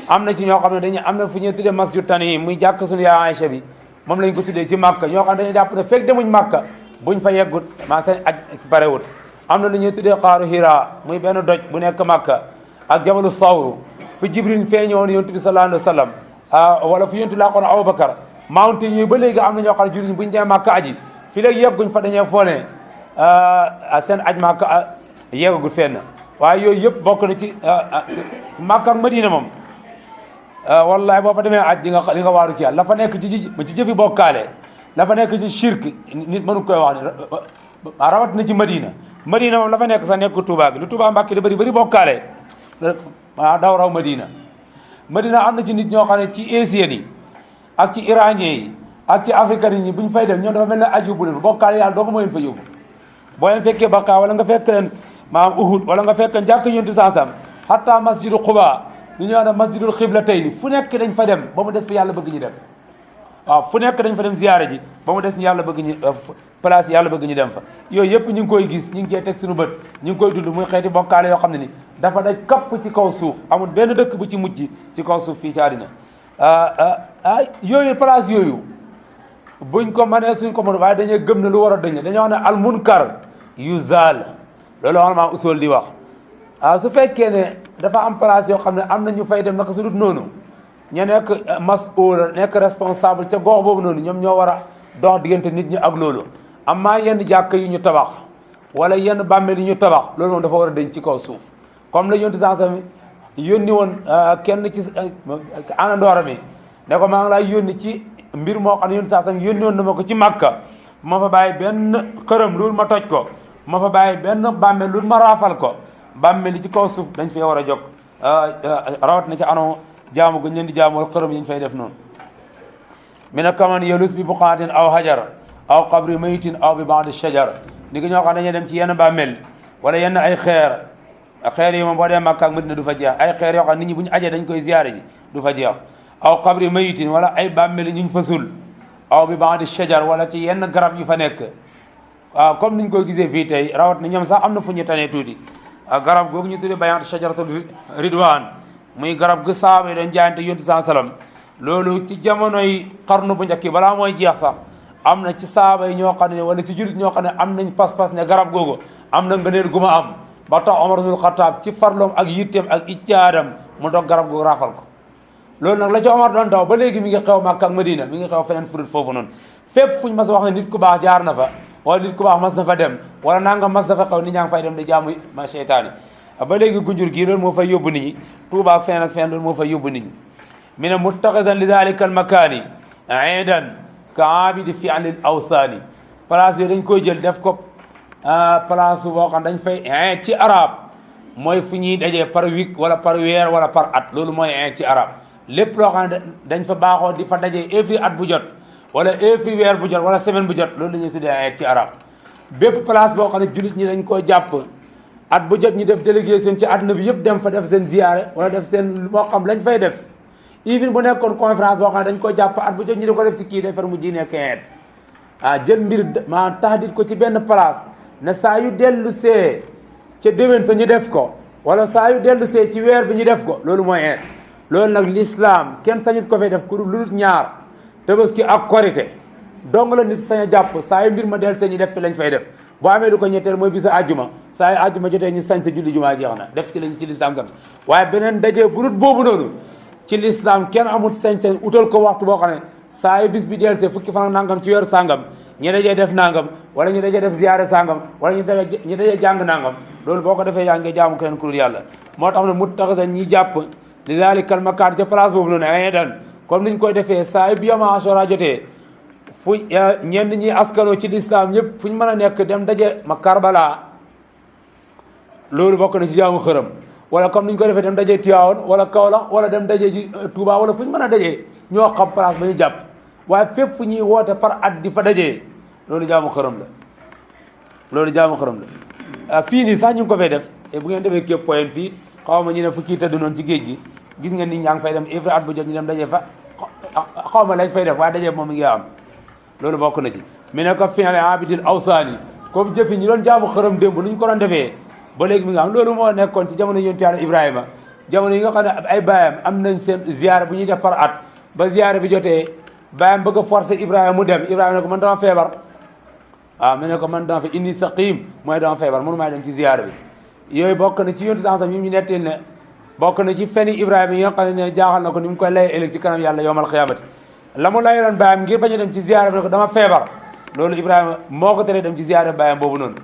S1: am na ci ñoo xam ne dañuy am na fu ñuy tuddee masjid Tan'im muy jàkk suñu yaay Aïcha bi moom lañ ko tuddee ci Màkka ñoo xam ne dañuy jàpp ne fekk demuñ Màkka buñ fa yeggut maa seen aj parewut am na lu ñuy tuddee xaaru Hira muy benn doj bu nekk Màkka ak jabalu Sawru fu Jibril feeñoon yonent bi sallallahu alayhi wa sallam wala fu yonent bi laqoon Abubakar mountain yooyu ba léegi am na ñoo xam ne jullit ñi buñ demee Màkka aji fi léegi yegguñ fa dañuy foone seen aj Màkka yeggagut fenn waaye yooyu yëpp bokk na ci Màkka ak Madina moom wallahi boo fa demee aj di nga waaru ci yàlla la fa nekk ci jëfi bokkaale la fa nekk ci shirk nit mënu koy wax ne rawat na ci Madina moom la fa nekk sax nekk Touba gi lu Touba Mbàkke da bëri bokkaale daw raw Madina am na ci nit ñoo xam ne ci Asiens yi ak ci iranien yi ak ci africain yi bu ñu fay dem ñoom dafa mel ne aj yóbbu leen bokkaale yàlla doo ko moo leen fa yóbbu boo leen fekkee Bakka wala nga fekk leen maanaam Uhud wala nga fekk leen jàkk yontu sansam hatta masjidu Quba ñu ñëw ne masjidul xiblatayni fu nekk dañ fa dem ba mu des fi yàlla bëgg ñu dem waaw fu nekk dañ fa dem ziyaare ji ba mu des ñu yàlla bëgg ñu place yàlla bëgg ñu dem fa yooyu yëpp ñu ngi koy gis ñu ngi cee teg suñu bët ñu ngi koy dund muy xeeti bokkaale yoo xam ne ni dafa daj kapp ci kaw suuf amul benn dëkk bu ci mucc ci kaw suuf fii ci àddina yooyu place yooyu buñ ko mënee suñ ko mën waaye dañuy gëm ne lu war a dañ dañoo wax ne al munkar yuzaal loolu wax maa usul di wax su fekkee ne dafa am place yoo xam ne am na ñu fay dem naka su dut noonu ñu nekk mas'ul nekk responsable ca gox boobu noonu ñoom ñoo war a dox diggante nit ñi ak loolu amaa yenn jàkk yi ñu tabax wala yenn bàmmeel yi ñu tabax loolu moom dafa war a dañ ci kaw suuf comme la yonti sansam yónni woon kenn ci anandoora mi ne ko maa ngi lay yónni ci mbir moo xam ne yonti sansam yónni woon na ma ko ci Makka ma fa bàyyi benn xërëm loolu ma toj ko ma fa bàyyi benn bàmmeel loolu ma raafal ko bàmmeel li ci kaw suuf dañ fay war a jóg rawat na ci ano jaamu gu ñu leen di jaamu xërëm yi ñu fay def noonu mi ne kaman yelus bi buqaatin aw hajar aw qabri maytin aw bi ba'di shajar ni ki ñoo xam ne dañuy dem ci yenn bàmmeel wala yenn ay xeer yi moom boo dee Makka ak Madina du fa jeex ay xeer yoo xam nit ñi bu ñu ajee dañ koy ziyaare ji du fa jeex aw qabri maytin wala ay bàmmeel ñu fa sul aw bi ba'di shajar wala ci yenn garab yu fa nekk waaw comme niñ koy gisee fii tey rawat na ñoom sax am na fu ñu tanee tuuti garab googu ñu tuddee bayant shajaratul ridwan muy garab gu saaba yi dañ jaayante yontu saa salaam loolu ci jamonoy xarnu bu njëkk balaa mooy jeex sax am na ci saaba yi ñoo xam ne wala ci jurit ñoo xam ne am nañ pas-pas ne garab googu am na ngëneel gu ma am ba tax Omar ibnul Xattaab ci farloom ak yitteem ak ijtihaadam mu dog garab googu raafal ko loolu nag la ci Omar doon daw ba léegi mi ngi xew Makka ak Madina mi ngi xew feneen furut foofu noonu fépp fuñ mas a wax ne nit ku baax jaar na fa wala nit ku baax mas na fa dem wala nanga mas na fa xew nit ñaa ngi fay dem di jaamu ma seytaane ba léegi gunjur gii loolu moo fay yóbbu nit ñi Tuubaa ak feneen ak feneen loolu moo fay yóbbu nit ñi mi ne muttaxidan li dalika al makaani aidan ka aabidi fi alil awsaani place yooyu dañ koy jël def ko place boo xam dañ fay iid ci arab mooy fu ñuy dajee par week wala par weer wala par at loolu mooy iid ci arab lépp loo xam ne dañ fa baaxoo di fa dajee every at bu jot wala every weer bu jot wala semaine bu jot loolu la ñuy tuddee iid ci arab bépp place boo xam ne jullit ñi dañ koo jàpp
S2: at bu jot ñu def délégation ci àdduna bi yëpp dem fa def seen ziyaare wala def seen moo xam lañ fay def even bu nekkoon conférence boo xam ne dañ ko jàpp at bu jot ñu di ko def ci kii day far mu ji nekk jël mbir maa taxdit ko ci benn place ne saa yu dellu see ca déwén sa ñu def ko wala saa yu dellu see ci weer bi ñu def ko loolu mooy eet loolu nag l'islam kenn sañut ko fay def ku lu dul ñaar tabaski ak korite dong la nit sañ a jàpp saa yu mbir ma dellu see ñu def fi lañ fay def boo amee du ko ñetteel mooy bisu àjjuma saa yu àjjuma jotee ñu sañ sa julli jumaa jeex na def ci lañ ci l'islam sant waaye beneen dajee bu dul boobu noonu ci l'islam kenn amul sañ-sañ utal ko waxtu boo xam ne saa yu bis bi dellu see fukki fan ak nangam ci weeru sàngam ñu dajee def nangam wala ñu dajee def ziyaare sàngam wala ñu dajee jàng nangam loolu boo ko defee yaa ngi jaamu keneen ku dul yàlla moo tax ne mu tax ñi jàpp li daalikal makaan ca place boobu noonu ay dan comme niñ koy defee saa yu bi yama asora jotee fu ñenn ñi askanoo ci lislaam ñëpp fu ñu mën a nekk dem daje ma Karbala loolu bokk na ci jaamu xërëm wala comme niñ koy defee dem daje Tivaouane wala Kaolack wala dem daje ji Touba wala fu ñu mën a dajee ñoo xam place ba ñu jàpp waaye fépp fu ñuy woote par at di fa dajee loolu jaamu xërëm la loolu jaamu xërëm la fii nii sax ñu ngi ko fay def et bu ngeen defee Cape Point fii xaw ma ñu ne fu kii tëdd noonu ci géej gi gis ngeen nit ñaa ngi fay dem ifra at bu jot ñu dem dajee fa xaw ma lañ fay def waaye dajee moom mi ngi am loolu bokk na ci mi ne ko fi'l abidil awsaani comme jëfi ñu doon jaamu xërëm démb nu ñu ko doon defee ba léegi mi nga am loolu moo nekkoon ci jamono yonent Yàlla Ibrahima jamono yi nga xam ne ay baayam am nañ seen ziyaare bu ñuy def par at ba ziyaare bi jotee baayam bëgg a forcer Ibrahima mu dem Ibrahima ne ko man dama feebar waaw mu ne ko man dama fe inni saqim mooy dama feebar mënu maa dem ci ziyaare bi yooyu bokk na ci yonent sansam yi ñu netteel ne bokk na ci feni Ibrahima yi nga xam ne jaaxal na ko ni mu koy lay ëllëg ci kanam yàlla yowmal xiyaamati la mu layaloon baayam ngir bañ a dem ci ziyaare bi ne ko dama feebar loolu Ibrahima moo ko teree dem ci ziyaare baayam boobu noonu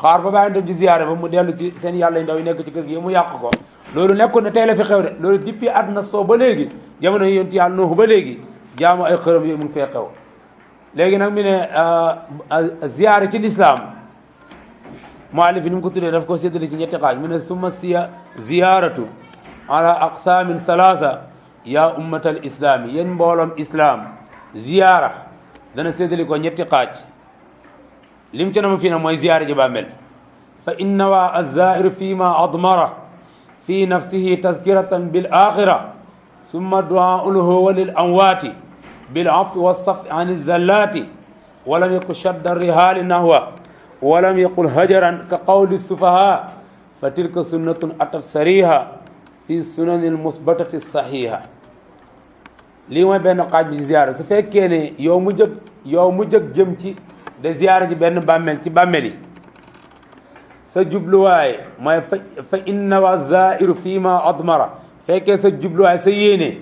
S2: xaar ba baayam dem ci ziyaare ba mu dellu ci seen yàlla yu ndaw yi nekk ci kër gi mu yàq ko loolu nekkul ne tey la fi xew de loolu depuis àdduna soo ba léegi jamono yi yonent yàlla Nuuhu ba léegi jaamu ay xërëm yooyu mu ngi fee xew léegi nag mi ne ziyaare ci lislaam muallif bi ni mu ko tuddee daf ko séddale ci ñetti xaaj mu ne summa ziyaaratu ala aqsaamin salaasa yaa ummatal islaami yéen mbooloom islam ziyaara dana séddale ko ñetti xaaj lim ci na mu fii na mooy ziyaara ji bàmmeel fa innawa azzairu fi ma admara fi nafsihi tazkiratan bil axira summa duaau lahu wa lil amwaati bil afwi wassafi an izzallati walam yakun shadda rihaali nahwa walam yaqul hajaran ka qawli sufaha fa tilka sunnatun atat sariha fi sunanil musbatati sahiha lii mooy benn xaaj bi ziyaara su fekkee ne yow mu jëg jëm ci de ziyaara ji benn bàmmeel ci bàmmeel yi sa jubluwaay mooy fa inna wa zairu fii ma admara fekkee sa jubluwaay sa yéene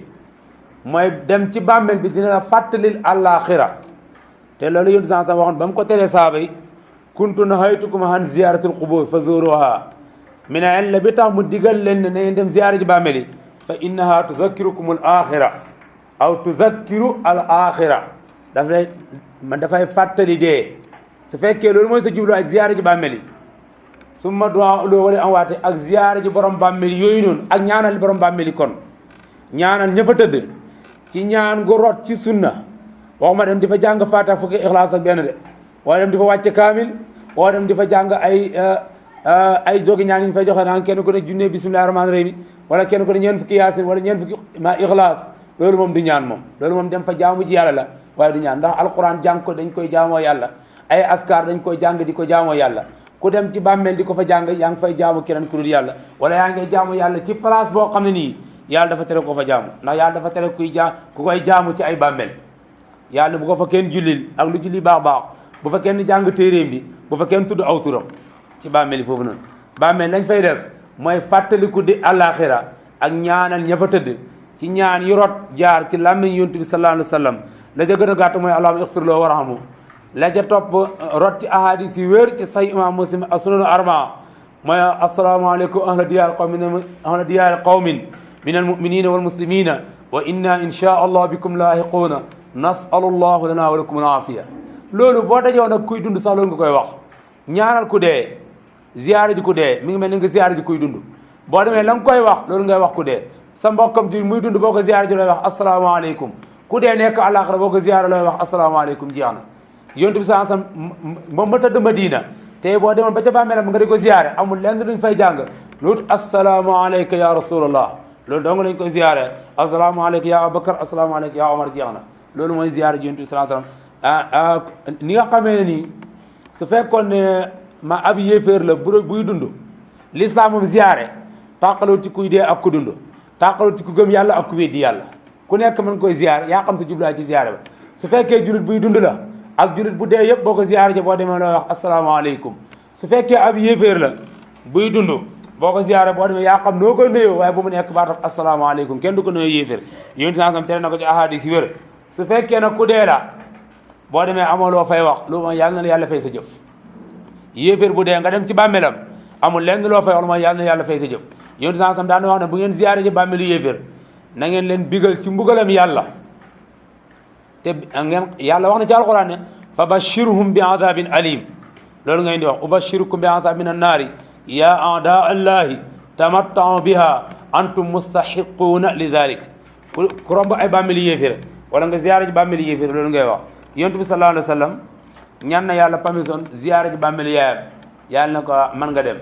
S2: mooy dem ci bàmmeel bi dina la fàttalil àllaaxira te loolu yonent saa waxoon ba mu ko teree saaba yi kuntu nahaytukum an ziyaratil qubur fa zuruha mi ne en la bi tax mu digal leen ne ngeen dem ziyaara ji bàmmeel yi fa innaha tuzakkirukum al axira aw tuzakkiru al axira dafay fàttali dee su fekkee loolu mooy sa jubluwaay ziyaara ji bàmmeel yi summa du'a loo wala am waate ak ziyaara ji borom bàmmeel yooyu noonu ak ñaanal borom bàmmeel yi kon ñaanal ña fa tëdd ci ñaan gu rot ci sunna waxuma dem di fa jàng faata fukki ixlaas ak benn de wala dem di fa wàcce kaamil wala dem di fa jàng ay jogi ñaan yi ñu fay joxe naan kenn ku ne junne bismillahi rahmaani rahim wala kenn ku ne ñeen fukki yaasin wala ñeen fukki ma ixlaas loolu moom du ñaan moom loolu moom dem fa jaamu ji yàlla la waaye du ñaan ndax alquran jàng ko dañ koy jaamoo yàlla ay askar dañ koy jàng di ko jaamoo yàlla ku dem ci bàmmeel di ko fa jàng yaa ngi fay jaamu keneen ku dul yàlla wala yaa ngi jaamu yàlla ci place boo xam ne nii yàlla dafa tere ko fa jaamu ndax yàlla dafa tere ku koy jaamu ci ay bàmmeel yàlla bu ko fa kenn jullil ak lu julli baax baax bu fa kenn jàng téeréem bi bu fa kenn tudd aw turam ci bàmmeel yi foofu noonu bàmmeel lañ fay def mooy fàttaliku di àllaaxira ak ñaanal ña fa tëdd ci ñaan yu rot jaar ci làmmiñ yonent bi sallallahu alayhi wa sallam la ca gën a gàtt mooy allahumma ighfir lahu warhamhu la ca topp rot ci ahadis yi wér ci sahih imam muslim as-sunan arbaa mooy asalaamaaleykum ahla diyaari qawmin min almuminina walmuslimina wa inna insha allah bikum laahiquuna nasalu llahu lana wa lakum alaafiya loolu boo dajewoon nag kuy dund sax loolu nga koy wax ñaanal ku dee ziyaara ji ku dee mi ngi mel ni nga ziyaara ji kuy dund boo demee la nga koy wax loolu ngay wax ku dee sa mbokkam ji muy dund boo ko ziyaara ji looy wax asalaamaaleykum ku dee nekk àllaaxira boo ko ziyaara looy wax asalaamaaleykum jeex na yonent bi saa sam moom ma tëdd Madina te boo demoon ba ca bàmmeelam nga di ko ziyaare amul lenn luñ fay jàng loolu assalaamu alayka ya rasulallah loolu dong lañ ko ziyaare assalaamu alayka ya Abubakar assalaamu alayka ya Omar jeex na loolu mooy ziyaare ji Yonent bi sallallahu alayhi wasallam ni nga xamee ne nii su fekkoon ne ma ab yéeféer la buy dund l'islam moom ziyaare tàqaloo ci kuy dee ak ku dund tàqaloo ci ku gëm yàlla ak ku weddi yàlla ku nekk mën koy ziyaare yaa xam sa jublaay ci ziyaare ba su fekkee julit buy dund la ak julit bu dee yëpp boo ko ziyaare ji boo demee looy wax asalaamaaleykum su fekkee ab yéeféer la buy dund boo ko ziyaare boo demee yaa xam noo koy nuyoo waaye bu mu nekk baatam asalaamaaleykum kenn du ko nuyoo yéeféer yonent sansam tere na ko ci ahadis yi wér su fekkee nag ku dee la boo demee amoo loo fay wax lu mooy yàlla na yàlla fay sa jëf yéeféer bu dee nga dem ci bàmmeelam amul lenn loo fay wax lu mooy yàlla na yàlla fay sa jëf yonent sansam daan wax ne bu ngeen ziyaare ji bàmmeelu yéeféer na ngeen leen bigal ci mbugalam yàlla te ngeen yàlla wax na ci alquran ne fa bashirhum bi adabin alim loolu ngeen di wax ubashirukum bi adabin min annaari ya aada allahi tamattau biha antum mustahiquuna li dalik ku romb ay bàmmeli yéeféer wala nga ziyaara ji bàmmeli yéeféer loolu ngay wax yonent bi sallallahu alayhi wa sallam ñaan na yàlla permission ziyaara ji bàmmeli yaayam yàlla na ko mën nga dem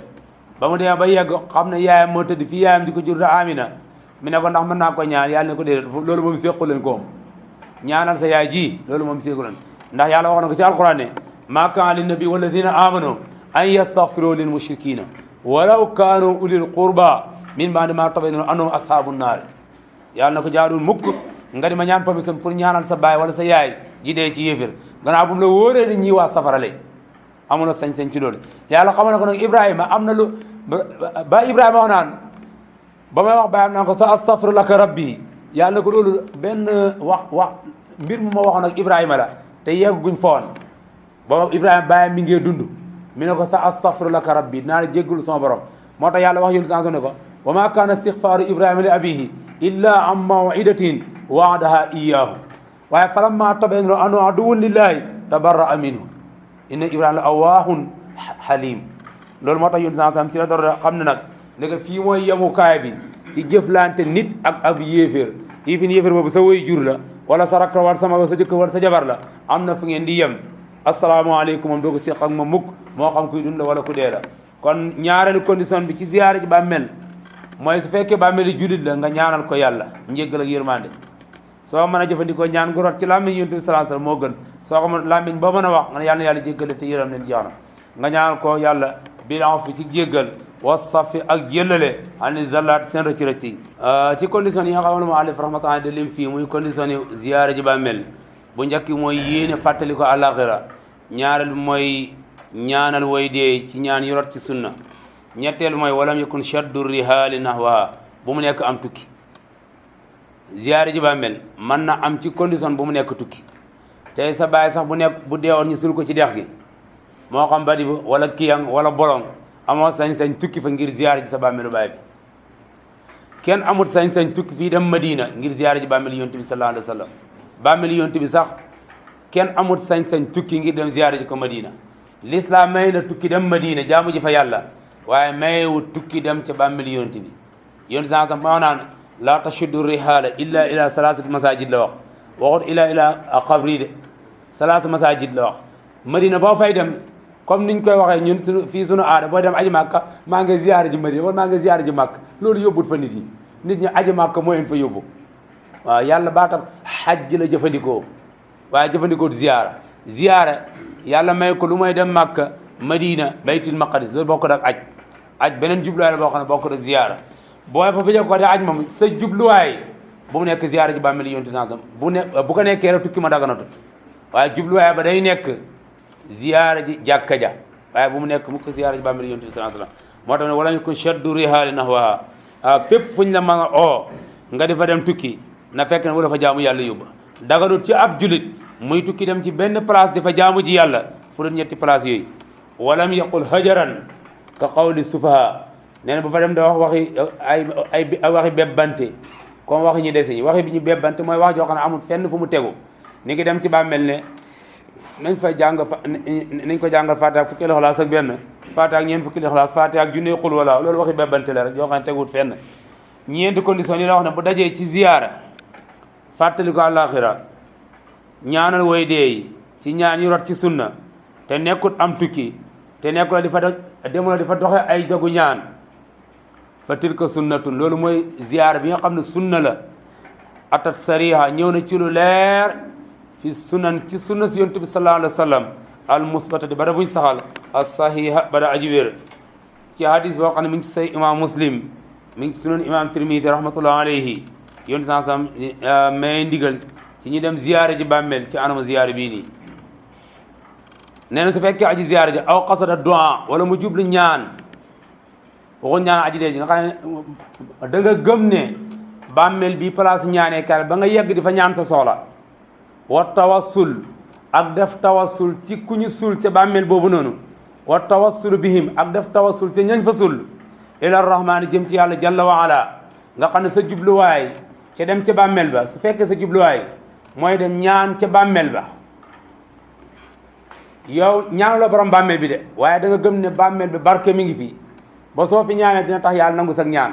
S2: ba mu demee ba yegg xam ne yaayam moo tëdd fii yaayam di ko jur Amina mi ne ko ndax mën naa ko ñaan yàlla ne ko déedéet loolu moom séqu leen koom ñaanal sa yaay ji loolu moom séqu leen ndax yàlla wax na ko ci alquran ne maa kaana lin nabi walladina amanu an yastaghfiru lil mushrikina walaw kaanu ulil qurba min ba'di ma tabayyana annahum ashabu naar yàlla na ko jaadul mukk nga di ma ñaan permission pour ñaanal sa baay wala sa yaay ji dee ci yéefér gannaaw bu mu la wóoree ni ñii waa safara lay amul sañ-sañ ci loolu yàlla xamal na ko nag Ibrahima am na lu ba Ibrahima wax naan ba may wax bàyyam naan ko sa astaghfiru laka rabbi yàlla na ko loolu benn wax mbir mu ma waxoon ak Ibrahima la te yegguñ foon ba Ibrahima bàyyam mi ngee dund mi ne ko sa astaghfiru laka rabbi naa la jéggalu sama borom moo tax yàlla wax yónni sanso ne ko wa ma kaana istighfaaru Ibrahima li abihi illa an maw'idatin wa'adaha iyyahu waaye falamma tabayyana annahu aduwwun lillahi tabarra'a minhu inna Ibrahima la awwaahun halim loolu moo tax yónni sanso ci la door xam ne nag ndeke fii mooy yemukaay bi ci jëflante nit ak ab yéeféer yi fi yéeféer boobu sa woy jur la wala sa rakk wala sa mag sa jëkk wala sa jabar la am na fu ngeen di yem asalaamaaleykum moom doo ko séq ak ma mukk moo xam kuy dund wala ku dee la kon ñaareelu condition bi ci ziyaare ji bàmmeel mooy su fekkee bàmmeel yi jullit la nga ñaanal ko yàlla njéggal ak yërmande soo mën a jëfandikoo ñaan gu rot ci làmmiñ Yonent bi sallallahu alayhi wasallam moo gën soo ko mën làmmiñ boo mën a wax nga ne yàlla na yàlla jéggale te yërëm leen jeex na nga ñaanal ko yàlla bilan fi ci jéggal wasafi ak jëllale ani zallaat seen rëcc rëcc yi ci condition yi nga xam ne moo alif rahmatullahi de lim fii muy condition yi ziyaare ji bàmmeel bu njëkk mooy yéene fàttali ko àllaaxira ñaareel bi mooy ñaanal way dee ci ñaan yu rot ci sunna ñetteel mooy walam yakun shaddu rihaali nahwaha bu mu nekk am tukki ziyaare ji bàmmeel mën na am ci condition bu mu nekk tukki tey sa baay sax bu deewoon ñu sul ko ci dex gi moo xam badi ba wala kiyang wala bolong amoo sañ-sañ tukki fa ngir ziyaare ji sa bàmmeelu baay bi kenn amut sañ-sañ tukki fii dem Madina ngir ziyaare ji bàmmeelu Yonent bi sallallahu alayhi wa sallam bàmmeelu Yonent bi sax kenn amut sañ-sañ tukki ngir dem ziyaare ji ko Madina l'islam may na tukki dem Madina jaamu ji fa yàlla waaye mayewut tukki dem ca bàmmeelu Yonent bi Yonent bi sax moo naan la tashuddu rihaala illa ila salaasati masajid la wax waxut ila qabri de salaasati masajid la wax Madina boo fay dem comme niñ koy waxee ñun fii sunu aada boo dem aji màkka maa ngi ziyaare ji Madina wala maa ngi ziyaare ji màkk loolu yóbbut fa nit yi nit ñi aji màkka moo leen fa yóbbu waaw yàlla baatam xajj la jëfandikoo waaye jëfandikoo ziyaara yàlla may ko lu may dem màkka Madina baytul maqdis loolu bokkut ak aj beneen jubluwaay la boo xam ne bokkut ak ziyaara booy fa bëjee ko de aj moom sa jubluwaay bu mu nekk ziyaara ji bàmmeel Yonent sansam bu ko nekkee rek tukki ma dagana tut waaye jubluwaay ba day nekk ziyaara ji jàkka ja waaye bu mu nekk mu ko ziyaara ji bàmmeel Yonent bi sallallahu alayhi wasallam moo tax ne wala ñu ko shaddu rihaali nahwaha fépp fuñ la mën a oo nga di fa dem tukki na fekk ne wala fa jaamu yàlla yóbbu daganut ci ab julit muy tukki dem ci benn place di fa jaamu ji yàlla fu dul ñetti place yooyu walam yaqul hajaran ka qawli sufaha nee na bu fa dem da wax waxi ay waxi bebbante comme waxi ñu dese ñi waxi bi ñu bebbante mooy wax joo xam ne amul fenn fu mu tegu ni ngi dem ci bàmmeel ne nañ fa jàng nañ ko jàngal Faatiha ak fukki Ixlaas ak benn Faatiha ak ñeent fukki Ixlaas Faatiha ak junne xul wala loolu waxi bebbante la rek yoo xam ne teguwut fenn ñeenti condition yi la wax ne bu dajee ci ziyaara fàttali ko àllaaxira ñaanal way dee yi ci ñaan yu rot ci sunna te nekkut am tukki te nekkul di fa demoon di fa doxe ay dogu ñaan fa tilka sunnatun loolu mooy ziyaara bi nga xam ne sunna la atat sariha ñëw na ci lu leer fi sunan ci sunna si yonent bi sallallahu alayhi wa sallam al musbatati ba da buñ saxal as sahiha ba da aji wér ci hadis boo xam ne mi ngi ci say imam muslim mi ngi ci sunan imam tirmidi rahmatullah alayhi yonent saa sam may ndigal ci ñi dem ziyaare ji bàmmeel ci anama ziyaare bii nii nee na su fekkee aji ziyaare ji aw qasada du'a wala mu jublu ñaan waxuñ ñaan aji dee ji nga xam ne da nga gëm ne bàmmeel bi place ñaanee kaay ba nga yegg di fa ñaan sa soxla wa tawassul ak def tawassul ci ku ñu suul ca bàmmeel boobu noonu wa tawassul bihim ak def tawassul ca ñañ fa sul ila rahmaani jëm ci yàlla jalla wa ala nga xam ne sa jubluwaay ca dem ca bàmmeel ba su fekkee sa jubluwaay mooy dem ñaan ca bàmmeel ba yow ñaanu la borom bàmmeel bi de waaye da nga gëm ne bàmmeel bi barke mi ngi fi ba soo fi ñaanee dina tax yàlla nangu sag ñaan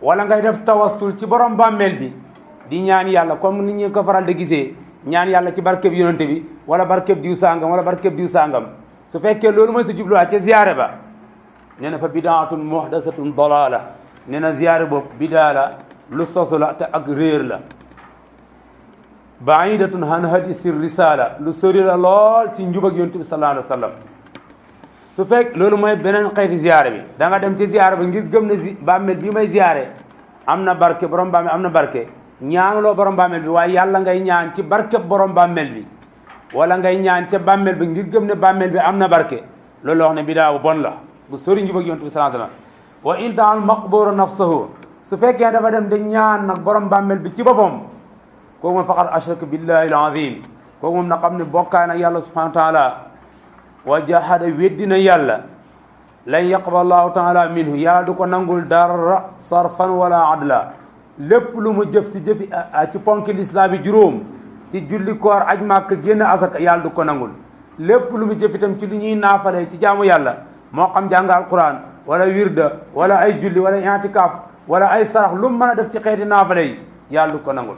S2: wala ngay def tawassul ci borom bàmmeel bi di ñaan yàlla comme nit ñi ko faral di gisee ñaan yàlla ci barkeb yonante bi wala barkeb diw sàngam wala barkeb diw sàngam su fekkee loolu mooy sa jubluwaay ca ziyaare ba nee na fa bidaatun muhdasatun dalala nee na ziyaare boobu bidaa la lu sosu la te ak réer la baidatun han hadisi risala lu sori la lool ci njub ak yonent bi sallallahu alayhi wa sallam su fekk loolu mooy beneen xeeti ziyaare bi da nga dem ci ziyaare ba ngir gëm ne bàmmeel bi may ziyaare am na barke borom bàmmeel am na barke ñaanuloo borom bàmmeel bi waaye yàlla ngay ñaan ci barke borom bàmmeel bi wala ngay ñaan ca bàmmeel bi ngir gëm ne bàmmeel bi am na barke loolu la wax ne bidaa bu bon la bu sori njub ak yonent bi sallallahu alayhi wa sallam wa in daal maqburu nafsahu su fekkee dafa dem di ñaan nag borom bàmmeel bi ci boppam kooku moom faqad ashraka billahi al-azim kooku moom na xam ne bokkaay nag yàlla subhanahu wa taala wa jahada weddina yàlla lan yaqbal allahu taala minhu yàlla du ko nangul dara sarfan wala adla lépp lu mu jëf ci jëfi ci ponki lislaam yi juróom ci julli koor aj màkk génn asaka yàlla du ko nangul lépp lu mu jëf itam ci lu ñuy naafale ci jaamu yàlla moo xam jàng alquran wala wirda wala ay julli wala i'tikaaf wala ay sarax lu mu mën a def ci xeeti naafale yi yàlla du ko nangul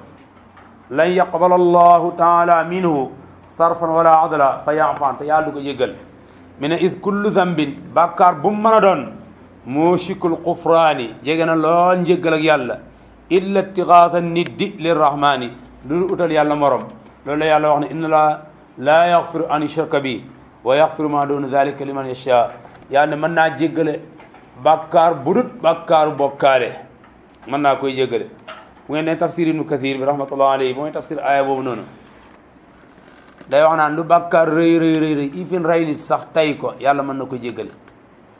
S2: lan yaqbal allahu taala minhu sarfan wala adla fa yaafaan te yàlla du ko jéggal mi ne is kullu zambin bàkkaar bu mu mën a doon mushikul kufraani jege na lool njéggal ak yàlla illa ittigaasa niddi lirrahmani lu utal yàlla morom loolu la yàlla wax ne inna laa yaxfiru an yushraka bi wa yaxfiru ma duna dalika liman yasha yàlla mën naa jéggale bàkkaar bu dut bàkkaaru bokkaale mën naa koy jéggale bu ngeen ne tafsir ibnu kathir bi rahmatullah alayhi bu ngeen tafsir aaya boobu noonu day wax naan lu bàkkaar rëy rëy rëy rëy ifin rey nit sax tay ko yàlla mën na ko jéggale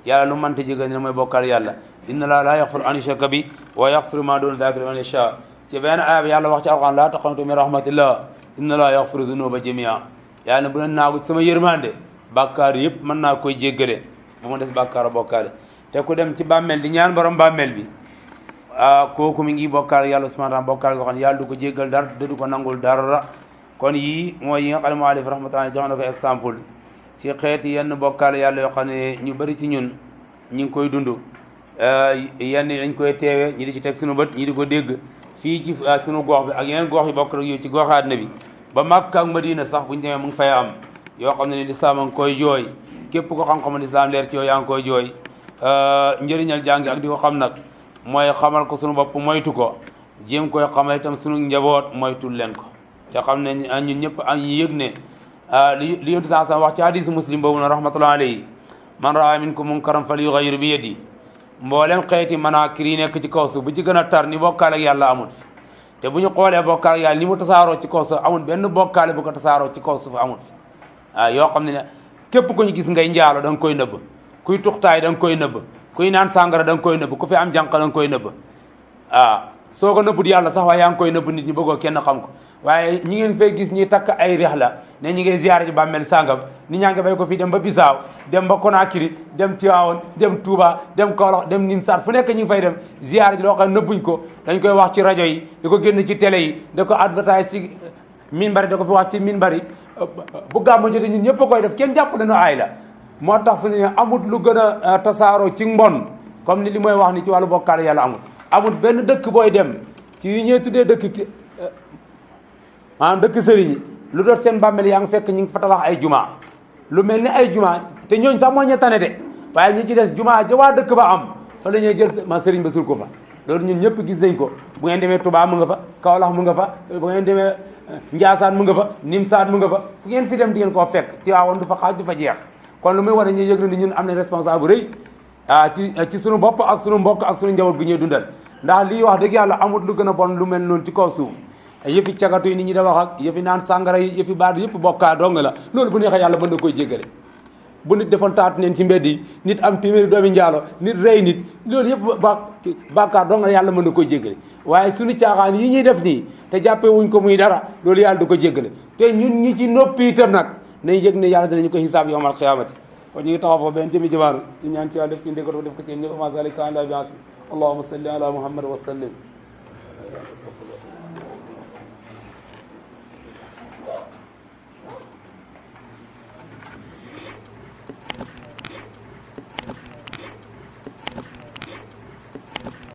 S2: yàlla lu mënta jéggale ne mooy bokkaal yàlla inna laa yaxfiru an yushraka bi wa yaxfiru ma duna dalika liman yasha ci benn aaya bi yàlla wax ci alquran laa taqnatu min rahmatillah inna laa yaxfiru zunuba jamia yàlla ne bu leen naagu ci sama yërmande bàkkaar yëpp mën naa koy jéggale bu mu des bàkkaar bokkaale te ku dem ci bàmmeel di ñaan borom bàmmeel bi kooku mi ngi bokkaal yàlla subhanahu wa taala bokkaal goo xam ne yàlla du ko jéggal dara te du ko nangul dara kon yii mooy yi nga xam ne muallif rahmatullahi jox na ko exemple ci xeeti yenn bokkaale yàlla yoo xam ne ñu bëri ci ñun ñu ngi koy dund yenn dañ koy teewe ñi di ci teg suñu bët ñi di ko dégg fii ci suñu gox bi ak yeneen gox yi bokk rek yow ci gox àddina bi ba Makka ak Madina sax buñu demee mu ngi fay am yoo xam ne ni lislaam a ngi koy jooy képp ko xam-xam lislaam leer ci yow yaa ngi koy jooy njëriñal jàngi ak di ko xam nag mooy xamal ko suñu bopp moytu ko jéem koy xamal itam suñu njaboot moytul leen ko te xam ne ñun ñëpp a ñu yëg ne li yonent saa sam wax ci hadisu muslim boobu na rahmatullah alayhi man raa minkum munkaran falyughayyir bi yadi mboolem xeeti manaakir yi nekk ci kaw suuf bu ci gën a tar ni bokkaale ak yàlla amut fi te bu ñu xoolee bokkaale ak yàlla ni mu tasaaroo ci kaw suuf amul benn bokkaale bu ko tasaaroo ci kaw suuf amut fi yoo xam ne képp ku ñu gis ngay njaalo da nga koy nëbb kuy tuxtaay da nga koy nëbb kuy naan sàngara da nga koy nëbb ku fi am jànq da nga koy nëbb soo ko nëbbut yàlla sax waaye yaa ngi koy nëbb nit ñi bëggoo kenn xam ko waaye ñi ngeen fay gis ñi takk ay rex la ne ñi ngay ziyaare ci bàmmeel sàngam ni ñaa ngi bay ko fii dem ba Bisaaw dem ba Conakry dem Tivaouane dem Touba dem Kaolack dem Nimsaat fu nekk ñi ngi fay dem ziyaare ji loo xam ne nëbbuñ ko dañ koy wax ci rajo yi di ko génn ci télé yi da ko advertise ci minbari da ko fi wax ci minbari bu gàmmu jotee ñun ñëpp a koy def kenn jàpp nañu aay la moo tax fu ne amut lu gën a tasaaroo ci mbon comme ni li mooy wax ni ci wàllu bokkaale yàlla amut benn dëkk booy dem ci yu ñee tuddee dëkk maanaam dëkk sëriñ lu doon seen bàmmeel yaa ngi fekk ñu ngi fa tabax ay juma lu mel ni ay juma te ñooñ sax moo ñu tane de waaye ñi ci des jumaa ja waa dëkk ba am fa la ñuy jël ma sëriñ ba sul ko fa loolu ñun ñëpp gis nañ ko bu ngeen demee Touba mu nga fa Kaolack mu nga fa bu ngeen demee Ndiassane mu nga fa Nimsaat mu nga fa fu ngeen fi dem di ngeen koo fekk Tiwaawoon du fa xaaj du fa jeex kon lu muy war a ñu yëg na ni ñun am nañ responsable bu rëy ci suñu bopp ak suñu mbokk ak suñu njaboot gu ñuy dundal ndax lii wax dëgg yàlla amut lu gën a bon lu mel noonu ci kaw suuf yëfi cagatu yi nit ñi da wax ak yëfi naan sàngara yi yëfi baat yëpp bokkaa dong la loolu bu neexee yàlla mën na koy jéggale bu nit defoon taatu neen ci mbedd yi nit am téeméeri doomi njaalo nit rey nit loolu yëpp bàkkaar dong la yàlla mën na koy jéggale waaye suñu caaxaan yi ñuy def nii te jàppee wuñ ko muy dara loolu yàlla du ko jéggale te ñun ñi ci noppi itam nag nañ yëg ne yàlla dinañu ko xisaab yawmal qiyaamati kon ñu ngi taxaw foofu benn jëmi jamaanu ñu ñaan ci yàlla def ñu ndéko def ko ci ni ma zalika ala bi asi allahumma salli ala muhammad wa sallim